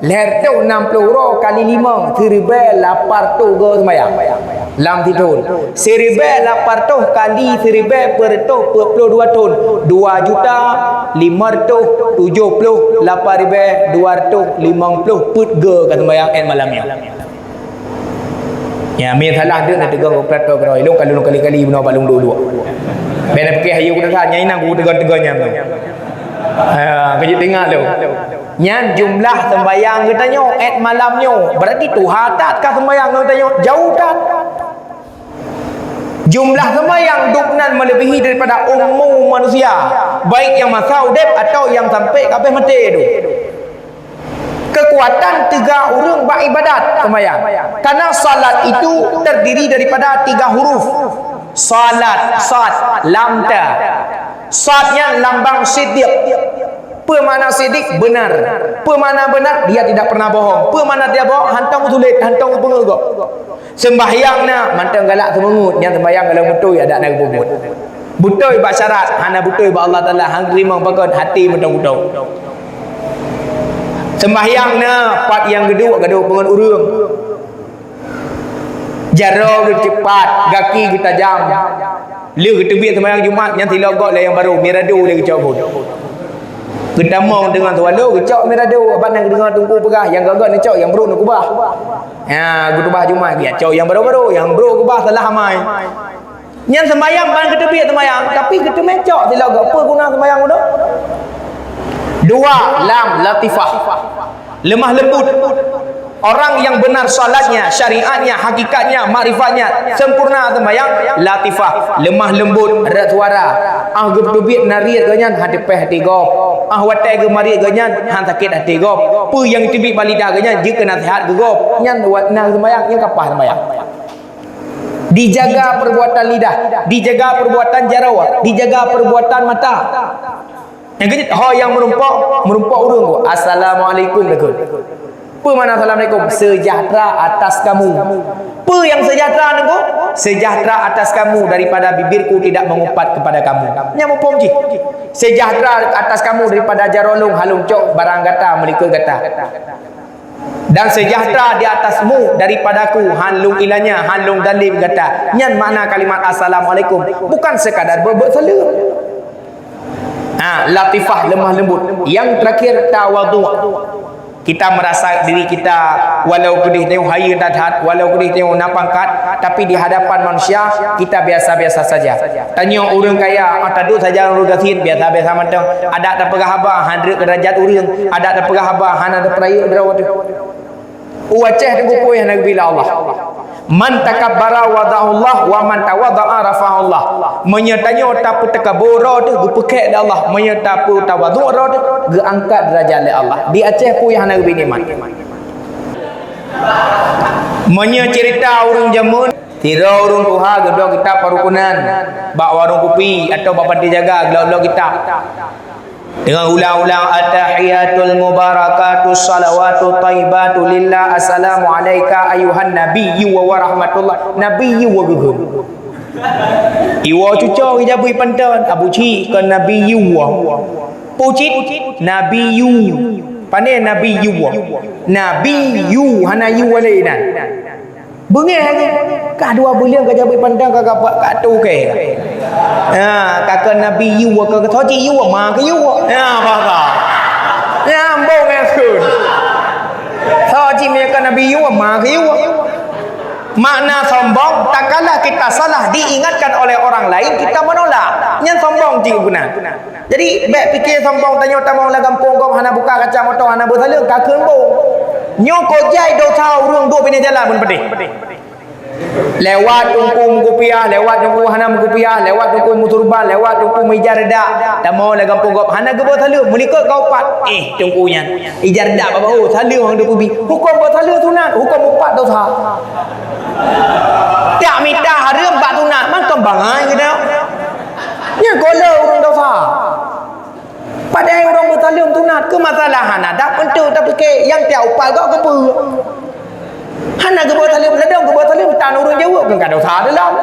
Lhée reutôh nam ploh uroe kali limong, siribée lapan reutôh go seumbahyang. Lam sithon. Siribée lapan reutôh kali siribée peuet reutôh peuet ploh dua thon. Dua juta limong reutôh tujoh ploh lapan ribée dua reutôh limong ploh peuet go ka seumbahyang ék malam nyoe. Ya, mi salah deuek na teugong keu plato keudroe. Ilong ka lôn kali-kali bunoe bak lôn duek-duek. Bèk na piké hayeu kuteugah, nyang inong kuteugah-teugah nyan tu. Ha, keujeuet teungoh lôn. Nyan jumlah seumbahyang geutanyoe ék malam nyoe. Berarti tuha that ka seumbahyang geutanyoe, jauh that. Jumlah seumbahyang dub nan meuleubèhi daripada umu manusia, baik nyang masa udép atawa nyang sampai ka abéh maté tu. Keukuatan teuga ureuëng bak ibadat seumbahyang. Karena salat itu terdiri daripada tiga huruf. Salat, sad, lam, ta. Sad nyan lambang siddiq. Peue makna siddiq? Benar. Peue makna benar? Dia tidak pernah bohong. Peue makna dia bohong? Hantom sulet, hantom peungeut gob. Seumbahyang na mantong galak seumeungeut, nyang seumbahyang galak beutôi adak na geupeubuet. Beutôi bak syarat, hana beutôi bak Allah Taala, han teurimong pakon hati mantong beutôi. Seumbahyang na pat nyang geuduek, gadoh peungon ureuëng. Jaroe geuceupat, gaki geutajam. Lheueh geuteubiet seumbahyang Jumat, nyan silop gob lé nyang barô, mirado lé geucok buet. Geutamong deungon swallow, geucok mirado, abang na geudeungoe teungku peugah, nyang gét-gét neucok, nyang brôk neukubah. Ya, geutubah Jumat, ya, cok nyang barô-barô, nyang brôk kubah salah amai. Nyan seumbahyang ban geuteubiet seumbahyang, tapi geuteumé cok silop gob, peue guna seumbahyang udah? Dua, lam, latifah. Lemah lembut. Orang yang benar salatnya, syariatnya, hakikatnya, makrifatnya, sempurna seumbahyang, latifah, lemah lembut, rot suara. Ah geuteubiet na riet geuh nyan, han teupéh até gob. Ah watée geumariet geuh nyan, han sakét até gob. Peue nyang teubiet bak lidah geuh nyan, jeuet keu naseuhat keu gob. Nyan wat na seumbahyang, nyang ka paih seumbahyang. Dijaga perbuatan lidah, dijaga perbuatan jaroe, dijaga perbuatan mata. Nyang keujeuet, ho nyang meurumpok, meurumpok ureuëng, "Assalamualaikum," takheun. Peue makna assalamualaikum? Sejahtera atas kamu. Peue nyang sejahtera, Teungku? Sejahtera atas kamu daripada bibirku tidak mengumpat kepada kamu. Nyan muphom jih. Sejahtera atas kamu daripada jaroe lôn, han lôn cok barang gata, meulikot gata. Dan sejahtera di atasmu daripadaku, han lôn ilanya, han lôn zalim gata. Nyan makna kalimat assalamualaikum, bukan sekadar beuet-beuet saleuem. Ha, latifah, lemah lembut. Yang terakhir, tawadhu. Kita merasa diri kita, walau keudeh tanyoe hayeue that-that, walau keudeh tanyoe na pangkat, tapi di hadapan manusia, kita biasa-biasa saja. Tanyoe ureuëng kaya, ah, taduek saja ureuëng gasien, biasa-biasa mantong. Adak tapeugah haba, hana treuk keu derajat ureuëng. Adak tapeugah haba, hana tapeurayeuk droe teuh. U Aceh teungku peue hana geubila Allah. "Man takabbara wada'ahullah, wa man tawadha'a rafa'ahullah." Meunyoe tanyoe tapeuteukaboe droe teuh, geupeukhek lé Allah. Meunyoe tapeutawadhu droe teuh, geuangkat derajat lé Allah. Di Aceh peue nyang hana geubri nikmat. Meunyoe cerita ureuëng jameun, sidroe ureuëng tuha geubloe kitab Parukunan bak warong kupi atau bak panti jaga, geubloe-bloe kitab. Deungon ulang-ulang, "At-tahiyatul mubarakatus shalawatut thayyibatu lillah, assalamu alaika ayyuhan nabiyyu wa rahmatullah." Nabiyyu wa geuheun. Iwoe cuco ija bui panton, abu cit kon nabiyyu wa. Pucit nabiyyu. Pane nabiyyu wa. Nabiyyu, hana yu wa lé inan. Beungéh lagée, ka dua buleuen ka jabeuet pantang ka, ka, ka tu keu. Ha, ka keu Nabi yue, ka, ka soe cit yue, ma keu yue. Ha, bah, bah. Ya, ambong ya, Rasul. Soe cit meunyoe keu Nabi yue, ma keu yue. Makna sombong, tatkala kita salah diingatkan oleh orang lain, kita menolak. Nyan sombong cit guna. Jadi, bék pike sombong tanyoe tamong lam gampông gob hana buka kaca moto, hana beusaleuem, ka kheun bông. Nyoe kok jai dosa ureuëng duek binéh jalan bunoe padeh. Lewat teungku meukupiah, lewat teungku hana meukupiah, lewat teungku meusurban, lewat teungku meuija reudak. Tamong lam gampông gob hana geubeusaleuem, meulikot ka upat. Eh, teungku nyan. Ija reudak bak bahu, saleuem hana geubri. Huköm beusaleuem sunat, huköm upat dosa. Tak mita hareuem bak sunat, makam bangai geutanyoe. Nyan gohlom ureuëng dosa. Padahai ureuëng beusaleuem sunat, keu masalah hana dab, untuk tapike nyang tiap upat gob keupeue. Hana geubeusaleuem, ladôm geubeusaleuem tan ureuëng jaweueb, keu ka dosa dalam.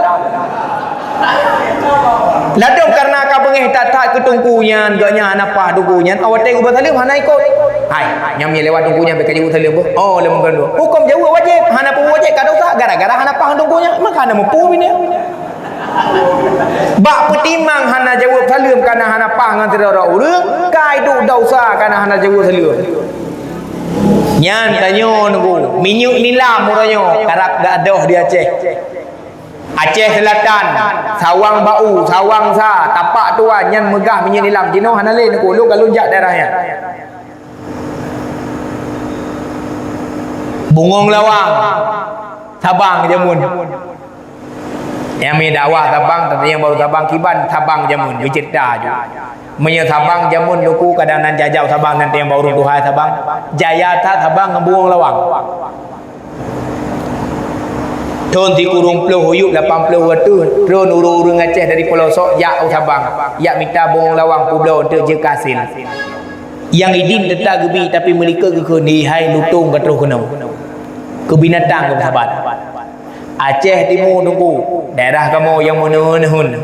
Ladôm kareuna ka beungéh that-that keu teungku nyan, gobnyan hana paih teungku nyan, awai watée geubeusaleuem hana ikot. Hai, nyan meunyo lewat teungku nyan bék ka jaweueb saleuem boh. Oh, lé meukeureueng. Huköm jaweueb wajéb, hana peubuet wajéb ka dosa, gara-gara hana paih teungku nyan, maka hana muphom ini. Bak peutimang hana jaweueb saleuem kana hana paih ngon sidroe ureuëng, ka iduek dosa kana hana jaweueb saleuem. Nyan tanyoe nunggu, minyeuk nilam uroe nyoe karab geuadoh di Aceh. Aceh Selatan, Sawang Ba'u, Sawang Sa, Tapak Tuan, nyan meugah minyeuk nilam. Jinoe hana lé nunggu, lôn ka lôn jak daerah nyan. Bungong Lawang, Sabang jameun. Nyang mi dakwah Sabang, teuntang nyang barô Sabang kiban, Sabang jameun, beuceurita ju. Meunyoe Sabang jameun luku kadang nan jajau Sabang nan nyang barô tuha Sabang. Jaya that Sabang ngon Bungong Lawang. Thon sikureueng ploh, uyueb lapan ploh ateueh, tron ureuëng-ureuëng Aceh dari Pulo Sok jak u Sabang, jak mita Bungong Lawang peubloe untuk jeuet keu asél. Nyang idin teutap geubi, tapi meulikot geukheun, "Hai lutông ka troh keunoe." Keu binatang keu sabat. Aceh Timu teungku, daerah kamoe nyang meuneuheun-neuheun.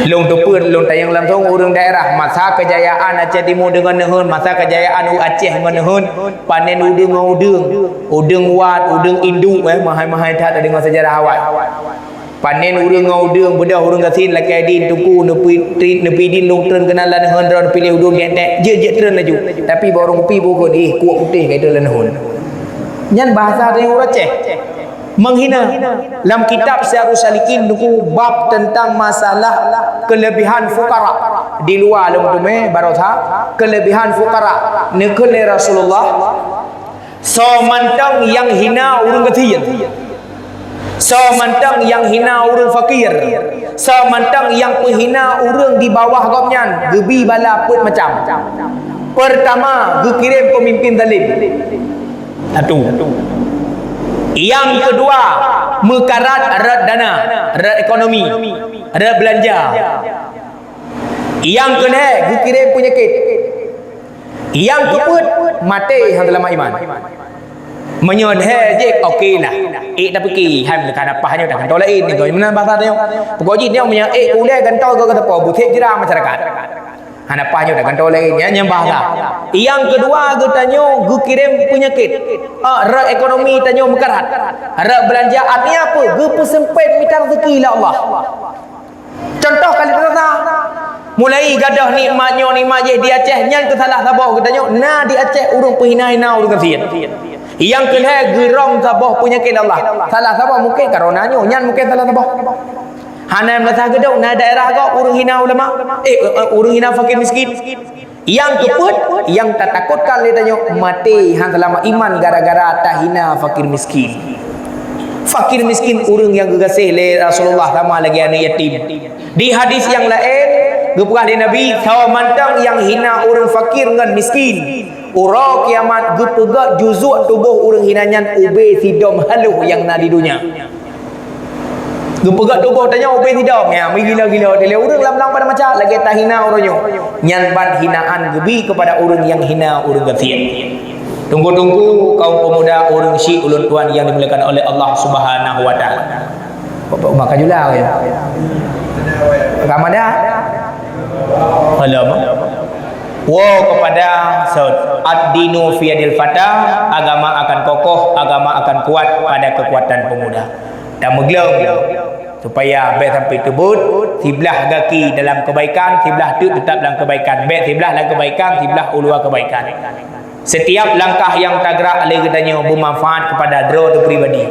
Lôn teupeu, lôn tanyong langsong ureuëng daerah, masa keujayaan Aceh Timu deungon neuheun, masa keujayaan u Aceh ngon neuheun, panen udeueng ngon udeueng, udeueng wat, udeueng induek, eh, mahai-mahai that deungon sejarah awai. Panen ureuëng ngon udeueng, beudôh ureuëng gasien lakée idin teungku, neupeu-, neupeu idin lôn treun keunan lam neuheun droe neupiléh udeueng gét-gét, jeuet-jeuet treun laju. Tapi bak ureuëng kupi bukon, eh, kuok putéh ka itreun lam neuheun. Nyan bahasa tanyoe ureuëng Aceh. Menghina. Lam kitab Syiarus Salikin teungku bab teuntang masalah keulebihan fukara. Di luwa lôn teumé barosa, keulebihan fukara. Neukheun lé Rasulullah, soe mantong nyang hina ureuëng gasien, soe mantong nyang hina ureuëng fakir, soe mantong nyang peuhina ureuëng di bawah gobnyan, geubi bala peuet macam. Peurtama, geukirém peumimpén zalim. Satu. Nyang keudua, meukarat rot dana, rot ekonomi, rot beulanja. Nyang keulhée, geukirém peunyakét. Nyang keupeuet, maté hana seulamat iman. Meunyoe lhée jih, oke lah. Ék tapike, hai meuleukah na paih nyoe, tagantoe laén, nyoe meunan basa tanyoe. Pokok jih nyoe meunyoe ék ulée gantoe keu sapo, buset jira masyarakat. Hana paih nyoe, tagantoe laén, nyan, nyan basa. Nyang keudua, geutanyoe geukirém peunyakét. Ah, rot ekonomi tanyoe meukarat. Rot beulanja, artinya apa? Geupeuseumpét mita rezeki lé Allah. Contoh kali terasa, Mulai gadôh nikmat nyoe nikmat jih di Aceh, nyan keuh salah saboh geutanyoe na di Aceh ureuëng peuhina-hina ureuëng gasien. Nyang keu lhée geurong saboh peunyakét Allah. Salah saboh mungken karena nyoe, nyan mungken salah saboh. Hana meunasah geudong na daerah gob ureuëng hina ulama, eh, eh, ureuëng hina fakir miskin. Nyang keupeuet, nyang tatakutkan lé tanyoe maté hana seulamat iman gara-gara tahina fakir miskin. Fakir miskin ureuëng nyang geugaséh lé Rasulullah sama lagée aneuëk yatim. Di hadis nyang laén, geupeugah lé Nabi, sawa mantong nyang hina ureuëng fakir ngon miskin, uroe kiamat geupeugét juzuk tuboh ureuëng hina nyan ubé sidom haloh nyang na di donya. Geupeugét tuboh tanyoe ubé sidom, ya, meugila-gila dilée ureuëng lam-lam pada macam lagée tahina ureuëng nyoe. Nyan ban hinaan geubi keupada ureuëng nyang hina ureuëng gasien. Tunggu-tunggu kaum pemuda ureuëng syik ulôn tuan nyang dimuliakan oleh Allah Subhanahu wa Taala. Bapak Umar Kajula ya. Ramada? Alamak. Wo kepada saud. Ad-dinu fi yadil fata, agama akan kokoh, agama akan kuat pada kekuatan pemuda. Dan meugleng supaya bék sampai teubeuet, siblah gaki dalam kebaikan, siblah teuk tetap dalam kebaikan, bék siblah dalam kebaikan, siblah u luwa kebaikan. Setiap langkah nyang tagrak lé geutanyoe beumanfaat kepada droe teuh pribadi.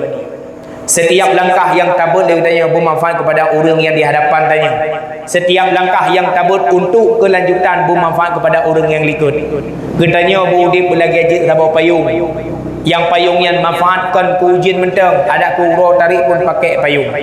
Setiap langkah nyang tabeuet lé geutanyoe beumanfaat kepada ureuëng nyang di hadapan tanyoe. Setiap langkah nyang tabeuet untuk keulanjutan beumanfaat kepada ureuëng nyang likot. Geutanyoe beu-udeb beulagée jeuet saboh payong. Nyang payong nyan manfaat kon keu ujeuen mantong, adak keu uroe tarek pun pakai payong.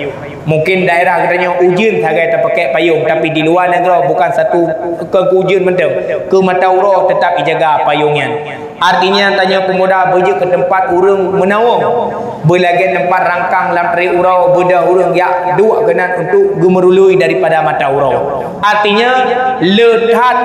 Mungkin daerah geutanyoe ujeuen sagai tapakai payong, tapi di luwa nanggroe bukan satu kon keu ujeuen mantong, keu mata uroe tetap ijaga payong nyan. Artinya tanyoe pemuda beujeuet keu teumpat ureuëng meunawöng, beulagée teumpat rangkang lam tarek uroe beudôh ureuëng jak duek keunan untuk geumeurului daripada mata uroe. Artinya le that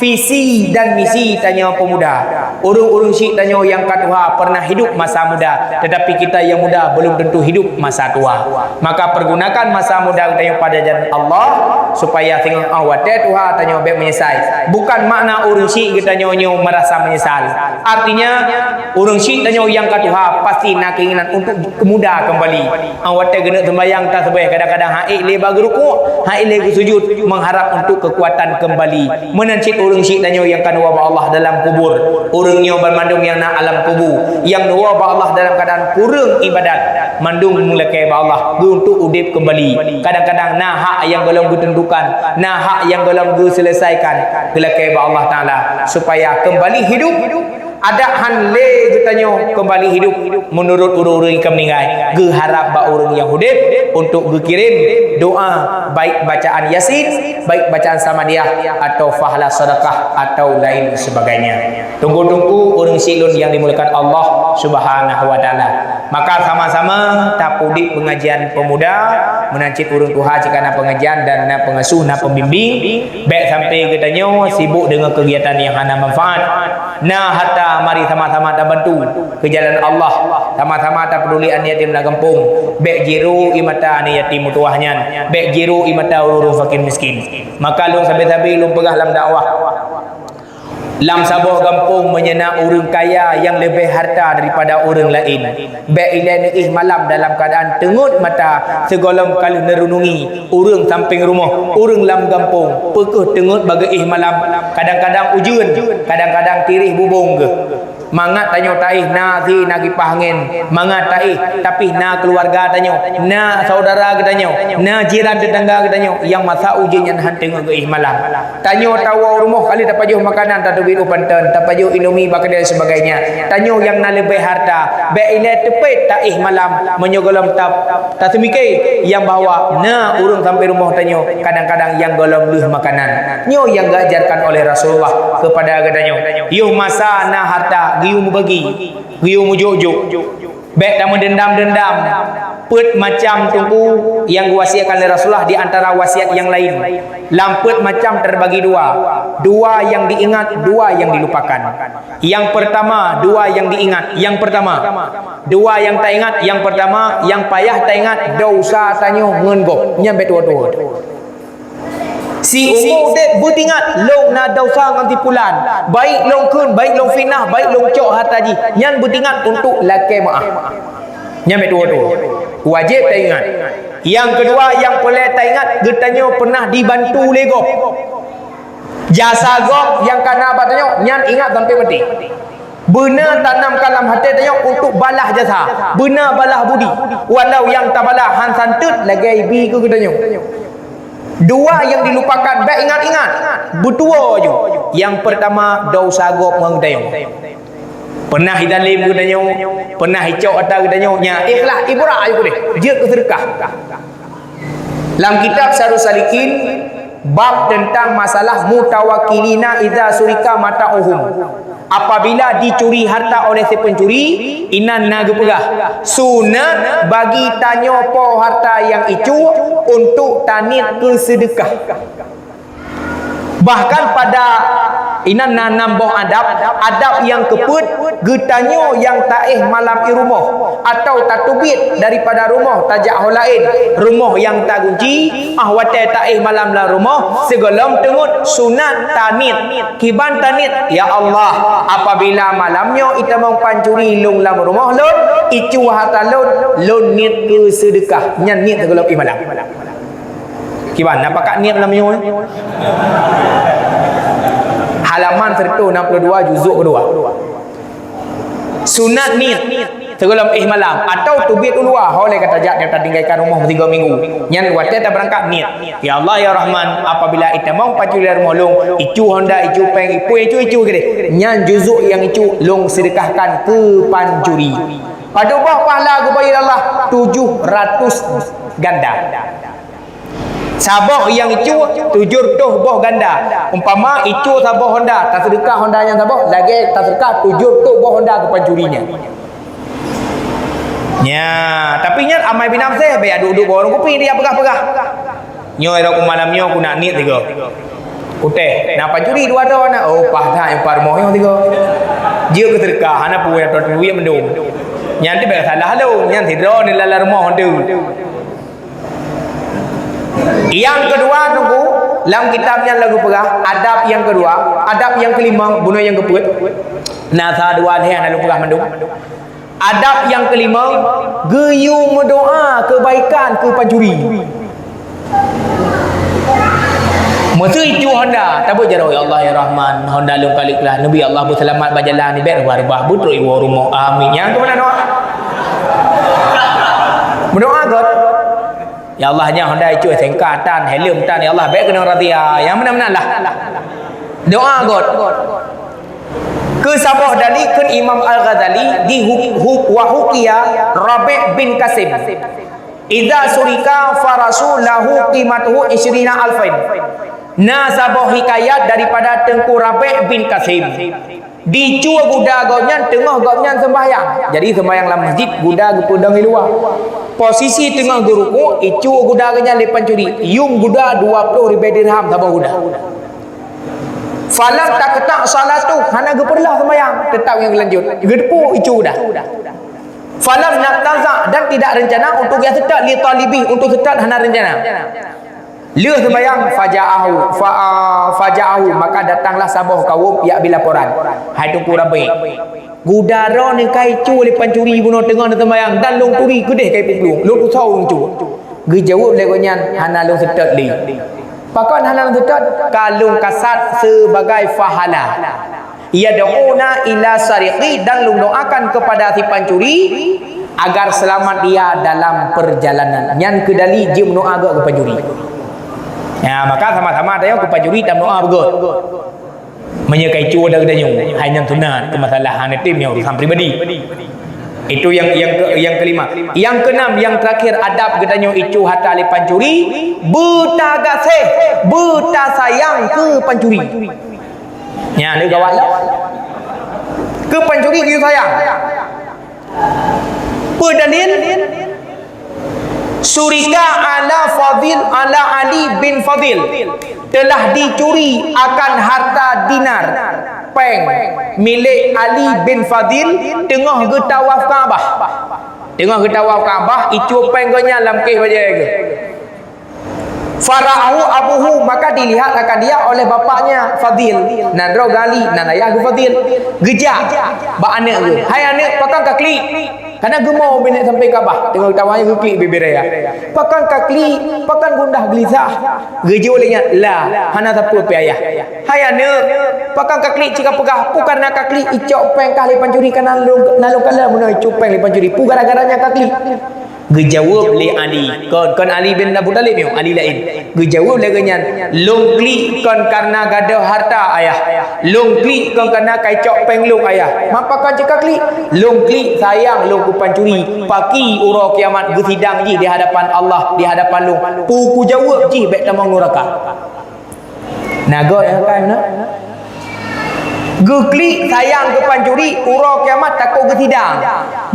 visi dan misi tanyoe pemuda. Ureuëng-ureuëng syik tanyoe nyang ka tuha pernah hidup masa muda, tetapi kita yang muda belum tentu hidup masa tua. Maka pergunakan masa muda geutanyoe pada jalan Allah, supaya singoh watée tuha tanyoe bék menyesal. Bukan makna ureuëng syik geutanyoe nyoe merasa menyesal. Artinya, ureuëng syik tanyoe nyang ka tuha pasti na keinginan untuk muda kembali. Watée geuneuk sembahyang taseubeh kadang-kadang hana ék lé bak geurukuk, hana ék lé geusujud mengharap untuk kekuatan kembali. Meunan cit ureuëng syik tanyoe nyang ka neuwoe bak Allah dalam kubur. Ureuëng nyoe banmandum nyang na alam kubu, nyang neuwoe bak Allah dalam keadaan kureueng ibadat, mandum meulakée bak Allah geu untuk udeb kembali. Kadang-kadang na hak nyang gohlom geuteuntukan, na hak nyang gohlom geuseuleusaikan, geulakée bak Allah Taala supaya kembali hidup. Adak han lé geutanyoe kembali hidup meunurot ureuëng-ureuëng nyang ka meuninggai. Geuharab bak ureuëng nyang udeb untuk geukirém doa, baik bacaan Yasin, baik bacaan Samadiyah, atau fahla sedekah, atau lain sebagainya. Teungku-teungku ureuëng syik lôn nyang dimuliakan Allah Subhanahu wa Taala. Maka sama-sama tapeuduek pengajian pemuda, meunan cit ureuëng tuha jika na pengajian dan na pengasuh, na pembimbing, bék sampai geutanyoe sibuk dengan kegiatan yang hana manfaat. Na harta, mari sama-sama tabantu keu jalan Allah, sama-sama tapeduli aneuk yatim lam gampông. Bék jiru ie mata aneuk yatim meutuwah nyan, bék jiru ie mata ureuëng fakir miskin. Maka lôn sabe-sabe lôn peugah lam dakwah. Lam saboh gampông meunyoe na ureuëng kaya nyang leubeh harta daripada ureuëng laén, bék ilée neuéh malam dalam keuadaan teungeut mata sigohlom ka lheueh neurunungi ureuëng sampéng rumoh, ureuëng lam gampông, peu kheueh teungeut bak geuéh malam, kadang-kadang ujeuen, kadang-kadang tireh bubông geuh. Mangat tanyoe taéh na sie na kipah angén, mangat taéh, tapi na keuluwarga tanyoe, na syedara geutanyoe, na jiran teutangga geutanyoe nyang masa ujeuen nyan han teungeut geuéh malam. Tanyoe tawoe u rumoh ka lheueh tapajoh makanan, tateubiet u panton, tapajoh indomie bak keudè dan sebagainya. Tanyoe nyang na leubeh harta, bék ilée teupét taéh malam, meunyoe gohlom ta-, taseumiké nyang bahwa na ureuëng sampéng rumoh tanyoe kadang-kadang nyang gohlom lheueh makanan. Nyoe nyang geuajarkan oleh Rasulullah keupada geutanyoe. Yoh masa na harta geuyue meubagi, geuyue meujok-jok. Bék tameudendam-dendam. Peuet macam teungku nyang geuwasiatkan lé Rasulullah di antara wasiat nyang laén. Lam peuet macam terbagi dua. Dua nyang diingat, dua nyang dilupakan. Nyang pertama, dua nyang diingat. Nyang pertama, dua nyang taingat. Nyang pertama, nyang payah taingat, desya tanyoe ngon gob. Nyan bék tuwoe-tuwoe. Siumu udeb beutingat lôn na desya ngon si pulan, baik lôn kheun, baik lôn fitnah, baik lôn cok harta jih, nyan beutingat untuk lakée meuáh. Nyan bék tuwoe-tuwoe. Wajéb taingat. Nyang keudua, nyang peureulée taingat, geutanyoe pernah dibantu lé gob. Jasa gob nyang ka na bak tanyoe nyan ingat sampai maté. Beuna tanamkan lam até tanyoe untuk balas jasa, beuna balas budi. Walau nyang tabalas han santeut lagèe ibi keu geutanyoe. Dua nyang dilupakan, bèk ingat-ingat. Beutuwo ju. Nyang peurtama, desya gob ngon geutanyoe. Peunah izalim geutanyoe, peunah icok ata geutanyoe, nya ikhlas, ibra ju keudeh, jeuet keu seudeukah. Lam kitab Sairus Salikin, bab teuntang masalah mutawakkilina idza surika mata'uhum. Apabila dicuri harta oleh si pencuri, inan na geupeugah, sunat bagi tanyoe po harta nyang icue untuk taniet keu seudeukah. Bahkan pada inan na nam boh adab, adab nyang keupeuet, geutanyoe nyang taéh malam i rumoh, atawa tateubiet daripada rumoh tajak ho laén, rumoh nyang tagunci, ah watèe taéh malam lam rumoh, sigohlom teungeut sunat taniet. Kiban taniet, "Ya Allah, apabila malam nyoe itamong pancuri lôn lam rumoh lôn, icue harta lôn, lôn niet keu seudeukah." Nyan niet sigohlom éh malam. Kiban, na pakat niet lam nyoe? Halaman seratus enam puluh dua, juzuk kedua. Sunat niet sigohlom éh malam, atawa teubiet u luwa, ho lé ka tajak dan tatinggalkan rumoh meusigoe minggu. Nyan watèe tabeurangkat niet, "Ya Allah, ya Rahman, apabila itamong pancuri lam rumoh lôn, icue honda, icue péng, icue, icue, icue keudeh. Nyan juzuk nyang icue lôn seudeukahkan keu pancuri." Padub boh pahala geubayeue Allah? Tujoh ratus ganda. Saboh nyang icue tujoh reutôh boh ganda. Umpama icue saboh honda, taseudeukah honda nyang saboh, lagèe taseudeukah tujoh reutôh boh honda keu pancuri nyan. Nya, tapi nyan amai binafsih, bèk duek-duek bak warong kupi, dia peugah-peugah. Nyoe rot malam nyoe ku na niet tiga. Kutéh, na pancuri dua droe na. Oh, paih that nyang pat rumoh nyoe tiga. Jeuet keu seudeukah, hana peue nyang droe teubiet mandum. Nyan teuh bèk salah lôn, nyan sidroe ni lam rumoh tu. Nyang keudua, Teungku, lam kitab nyan lagèe peugah, adab nyang keudua, adab nyang keulimong, bunoe nyang keupeuet. Na sa dua lhèe hana lôn peugah mandum. Adab nyang keulimong, geuyue meudoa keubaikan keu pancuri. Meuseu icue honda, tabeuet jaroe, "Ya Allah, ya Rahman, honda lôn ka lheueh keulah, neubi Allah beuseulamat bak jalan, bèk reubah-reubah, beutrok iwoe rumoh. Amin." Nyan keuh meunan doa. Meudoa göt. Ya Allah, nyan honda icue sengka tan, helm tan, ya Allah, bèk keunong razia. Nyang meunan-meunan lah. Doa göt. Keu saboh dali kheun Imam Al-Ghazali di hu-, hu-, wa hukiya Rabi' bin Qasim. Idza surika farasu lahu qimatuhu isyrina alfan. Na saboh hikayat daripada Teungku Rabi' bin Qasim. Dicue guda gobnyan teungoh gobnyan seumbahyang. Jadi seumbahyang lam masjid, guda geupeudong di luwa. Posisi teungoh geurukuk, icue guda gobnyan lé pancuri. Yuem guda dua ploh ribèe dirham saboh guda. Falam taqta' salatuh, hana geupeureulah seumbahyang, teutap nyang geulanjut. Geuteupeue icue guda. Falam yaqtaza', dan tidak rencana untuk ya seutôt, li talibi, untuk seutôt hana rencana. Lheueh seumbahyang, faja'ahu, fa-, faja'ahu, maka datanglah saboh kawöm jak bri laporan. "Hai Teungku Rabi', guda droeneuh ka icue lé pancuri bunoe teungoh neuseumbahyang dan lôn turi keudeh ka ipeuplung, lôn tusoe lôn cue." Geujaweueb lé gobnyan, "Hana lôn seutôt lé." "Pakon hana lôn seutôt?" "Ka lôn kasat sibagai pahala." "Yad'una ila sariqi, dan lôn doakan kepada si pancuri agar selamat dia dalam perjalanan." Nyan keuh dali jeuet meudoa göt keu pancuri. Ya, maka sama-sama tanyoe keu pancuri tameudoa beugöt. Meunyoe ka icue ata geutanyoe, hai nyan sunat, keu masalah hana tem nyan urusan pribadi. Itu yang, yang ke, yang kelima. Yang keenam, yang terakhir, adab geutanyoe icue harta lé pancuri, beutagaséh, beutasayang keu pancuri. Nyan lé gawat lom. Keu pancuri geuyue sayang. Peue dalil? Surika ala Fadil, ala Ali bin Fadil. Telah dicuri akan harta dinar, péng, milék Ali bin Fadil teungoh geutawaf Ka'bah. Teungoh geutawaf Ka'bah, icue péng gobnyan lam kéh bajèe geuh. Fara'ahu abuhu, maka dilihat akan dia oleh bapaknya, Fadil. Nan droe geuh Ali, nan ayah geuh Fadil. Geujak bak aneuk geuh, "Hai aneuk, pakon ka klik?" Karena geumo binéh sampai ka bah, teungoh geutawa nyan geuklik bibir ayah. "Pakon ka klik? Pakon gundah geulisah?" Geujaweueb lé nyan, "La, hana sapeue pi ayah." "Hai aneuk, pakon ka klik?" Cit ka peugah, "Peue kareuna ka klik, icok péng kah lé pancuri, ka na lôn, na lôn kalon meunoe icok péng lé pancuri. Peue gara-gara nyan ka klik?" Geujaweueb lé Ali, kon, kon Ali bin Abu Thalib nyoe, Ali laén. Geujaweueb lagée nyan, "Lôn klik kon kareuna gadôh hareuta ayah. Lôn klik kon kareuna ka icok péng lôn ayah. Mapa kon cit ka klik? Lôn klik sayang lôn keu pancuri. Paki uroe kiamat geusidang jih di hadapan Allah, di hadapan lôn. Peue kujaweueb jih bék tamong nuraka." Na göt nyang kai meunan? Geuklik sayang keu pancuri, uroe kiamat takot geusidang.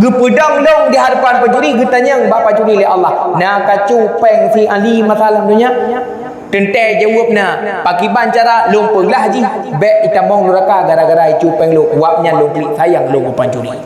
Geupeudong lôn di hadapan pancuri, geutanyong bak pancuri lé Allah, "Na kacu péng si Ali masa lam donya?" Teuntée jaweueb na, "Pakiban cara lôn peuglah jih, bék itamong nuraka gara-gara icu péng lôn, wab nyan lôn klik sayang lôn keu pancuri."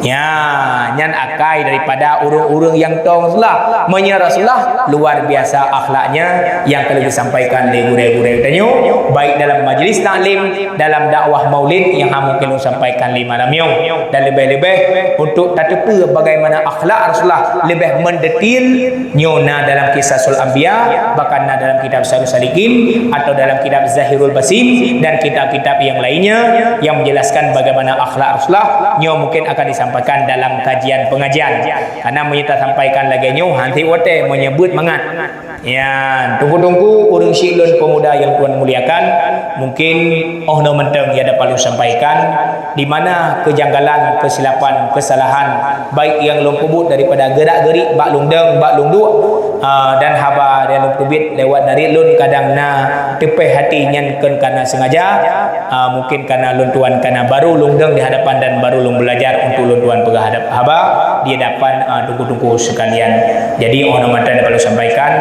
Ya, nyan akai daripada ureuëng-ureuëng nyang tong Rasulullah. Meunyoe Rasulullah luar biasa akhlaknya yang ka lheueh disampaikan lé gurée-gurée tanyoe, baik dalam majlis taklim, dalam dakwah maulid nyang hana mungkin lôn sampaikan lé malam nyoe. Dan leubeh-leubeh untuk tateupeue bagaimana akhlak Rasulullah leubeh mendetil, nyoe na dalam Qisasul Anbiya, bahkan na dalam kitab Sairus Salikin atau dalam kitab Zahirul Basin dan kitab-kitab yang lainnya yang menjelaskan bagaimana akhlak Rasulullah. Nyoe mungkin akan disampaikan dalam kajian pengajian. Karena meunyoe tasampaikan lagée nyoe, hanti watée meunyeubeuet mangat. Ya, teungku-teungku, ureuëng syiek lôn pemuda yang Tuhan muliakan, mungkin oh noe mantong nyang dapat lôn sampaikan, di mana kejanggalan, kesilapan, kesalahan, baik nyang lôn peubuet daripada geurak-geurik bak lôn dong, bak lôn duek, ah, dan haba nyang lôn peubiet lewat dari lôn kadang na teupeh hati nyan kon kana sengaja, ah, mungkin kana lôn tuan kana baru lôn dong di hadapan dan baru lôn belajar untuk lôn tuan peugah hadap haba di hadapan, ah, teungku-teungku sekalian. Jadi, oh noe mantong dapat lôn sampaikan.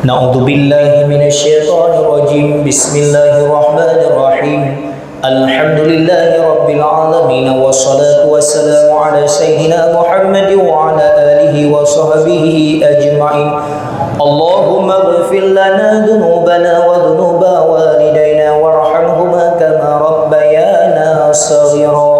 Na'udzubillahi minasyaitonirrajim. Bismillahirrahmanirrahim. Alhamdulillahi rabbil alamin, wassalatu wassalamu ala sayyidina Muhammad wa ala alihi wa sahbihi ajma'in. Allahumma ighfir lana dzunubana wa dzunuba walidaina warhamhuma kama rabbayana shaghira.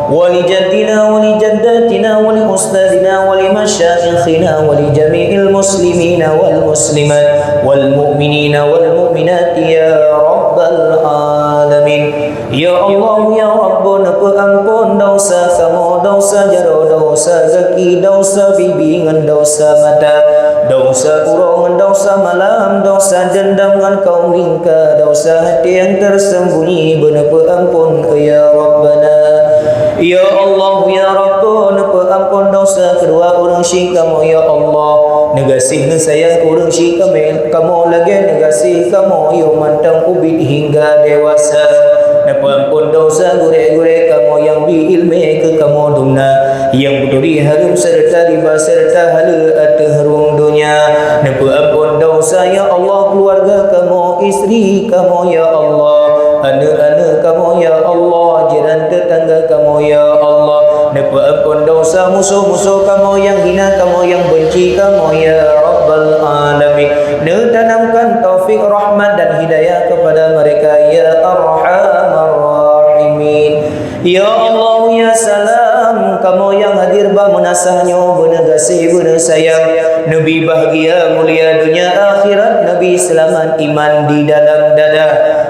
Wa li jaddina wa li jaddatina wa li ustadzina wa li masyaikhina wa li jami'il muslimina wal muslimat wal mu'minina wal mu'minat ya rabbal alamin. Ya Allah, ya Rabb, neupeuampon desya kamoe, desya jaroe, desya gaki, desya bibi ngon desya mata, desya uroe ngon desya malam, desya deundam ngon kaum lingka, desya hati nyang tersembunyi, beuneupeuampon, ya Rabbana. Ya Allah, ya Rabb, neupeuampon desya keudua ureuëng syiek kamoe, ya Allah. Neugaséh neusayang ureuëng syiek kamoe, kamoe lagée neugaséh kamoe yoh mantong ubit hingga dewasa. Neupeuampon desya gurée-gurée kamoe nyang bri iéleumé keu kamoe dumna, nyang beuturi hareuem seureuta riba seureuta haleue ateueh rueng donya. Neupeuampon desya, ya Allah, keuluwarga kamoe, istri kamoe, ya Allah, aneuk-aneuk kamoe, ya Allah, jiran teutangga kamoe, ya Allah. Neupeuampon desya musoh-musoh kamoe nyang hina kamoe, nyang beunci kamoe, ya Rabbal Alamin. Neutanamkan taufik, rahmat, dan hidayah kepada mereka, ya Arhamar Rahimin. Ya Allah, ya Salam, kamoe nyang hadir bak meunasah nyoe beuneugaséh, beuneusayang, neubi bahgia mulia donya akhirat, neubi seulamat iman di dalam dada.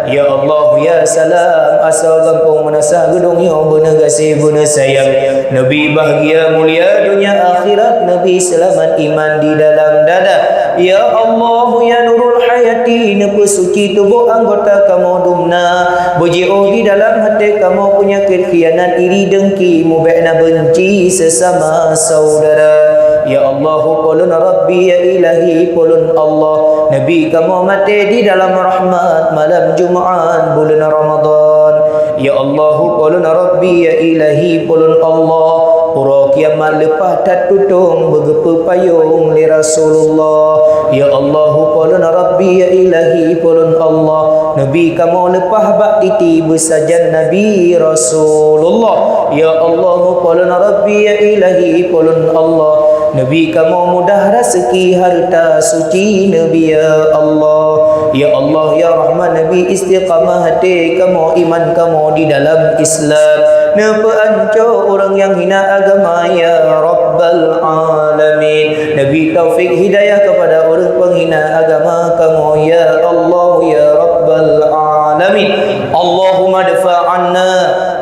Ya Allah, ya Salam, asoe gampông meunasah geudong nyoe beuneugaséh, beuneusayang, neubi bahgia mulia donya akhirat, neubi seulamat iman di dalam dada. Ya Allah, ya Nurul Hayati, neupeusuci tuboh anggota kamoe dumna, beujiôh di dalam até kamoe peunyakét khianat, iri, dengki, mubéh na beunci seusama saudara. Ya Allahu, Po lôn Rabbi, ya Ilahi, Po lôn Allah, neubi kamoe maté di dalam rahmat malam Jumat buleuen Ramadhan. Ya Allahu, Po lôn Rabbi, ya Ilahi, Po lôn Allah, uroe kiamat leupah that tutong beugeupeu payong lé Rasulullah. Ya Allahu, Po lôn Rabbi, ya Ilahi, Po lôn Allah, neubi kamoe leupah bak titi beusajan Nabi Rasulullah. Ya Allahu, Po lôn Rabbi, ya Ilahi, Po lôn Allah, Neubi kamoe mudah raseuki hareuta suci Neubi, ya Allah. Ya Allah, ya Rahman, neubi istiqamah até kamoe, iman kamoe di dalam Islam. Neupeuanco ureuëng nyang hina agama, ya Rabbal Alamin. Neubi taufik hidayah keupada ureuëng peunghina agama kamoe, ya Allah, ya Rabbal Alamin. Allahumma dfa' 'anna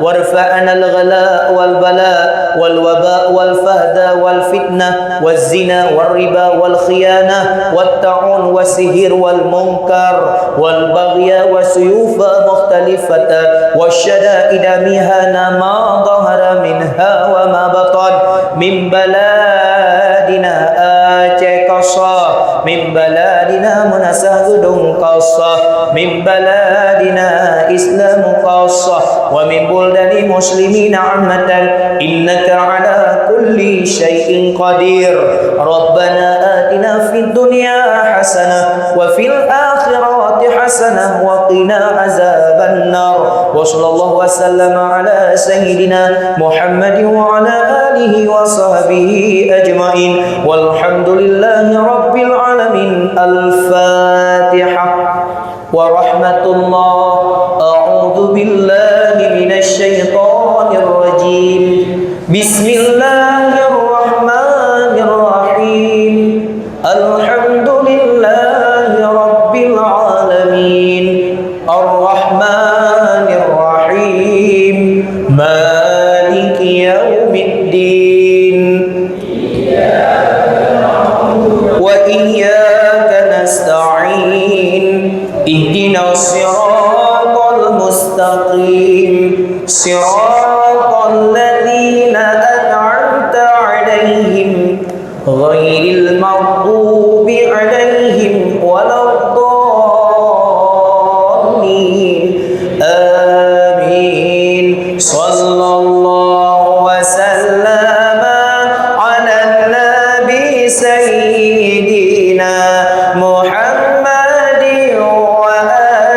warfa' 'anal ghala wal bala wal waba wal fahda wal fitnah waz zina war riba wal khiyanah wat ta'un was sihir wal munkar wal baghya was suyufa mukhtalifata wasyada'ida mihana ma dhahara minha wa ma batan min baladina Aceh Kasa, min baladina Meunasah Geudong Kasa, min baladina Islam Kasa, wa min buldani muslimina ammatan, innaka ala kulli syai'in qadir. Rabbana atina fid dunya hasanah wa fil akhirati hasanah wa qina azabannar. Wa sallallahu wa sallama ala sayyidina Muhammadin wa ala alihi wa sahbihi ajma'in. Walhamdulillahi rabbil alamin. Al-Fatihah. Wa rahmatullah. A'udzu billahi minasy syaithanir rajim. Bismillahirrahmanirrahim. Alhamdulillahi rabbil alamin. Arrahmanir rahim. Maliki yaumiddin. Wa iyyaka nasta'in. Ihdinas siratal mustaqim. Siratal ladzina an'amta 'alaihim ghairil maghdubi 'alaihim waladdallin. Amin. Sallallahu wa sallama 'alan nabi sayyidina Muhammadin wa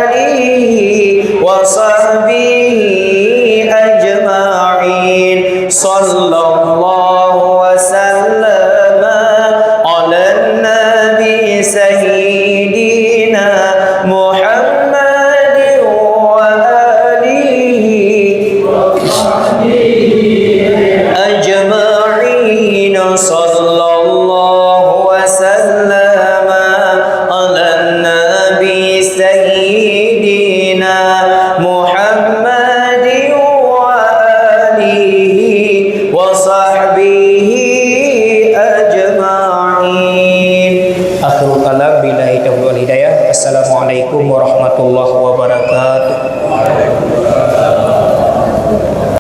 alihi wa sahbihi ajma'in. Sallallahu wa sallama 'alan nabi sayyidina Muhammadin wa alihi ajma'in. Sallallahu wa sallama 'alan nabi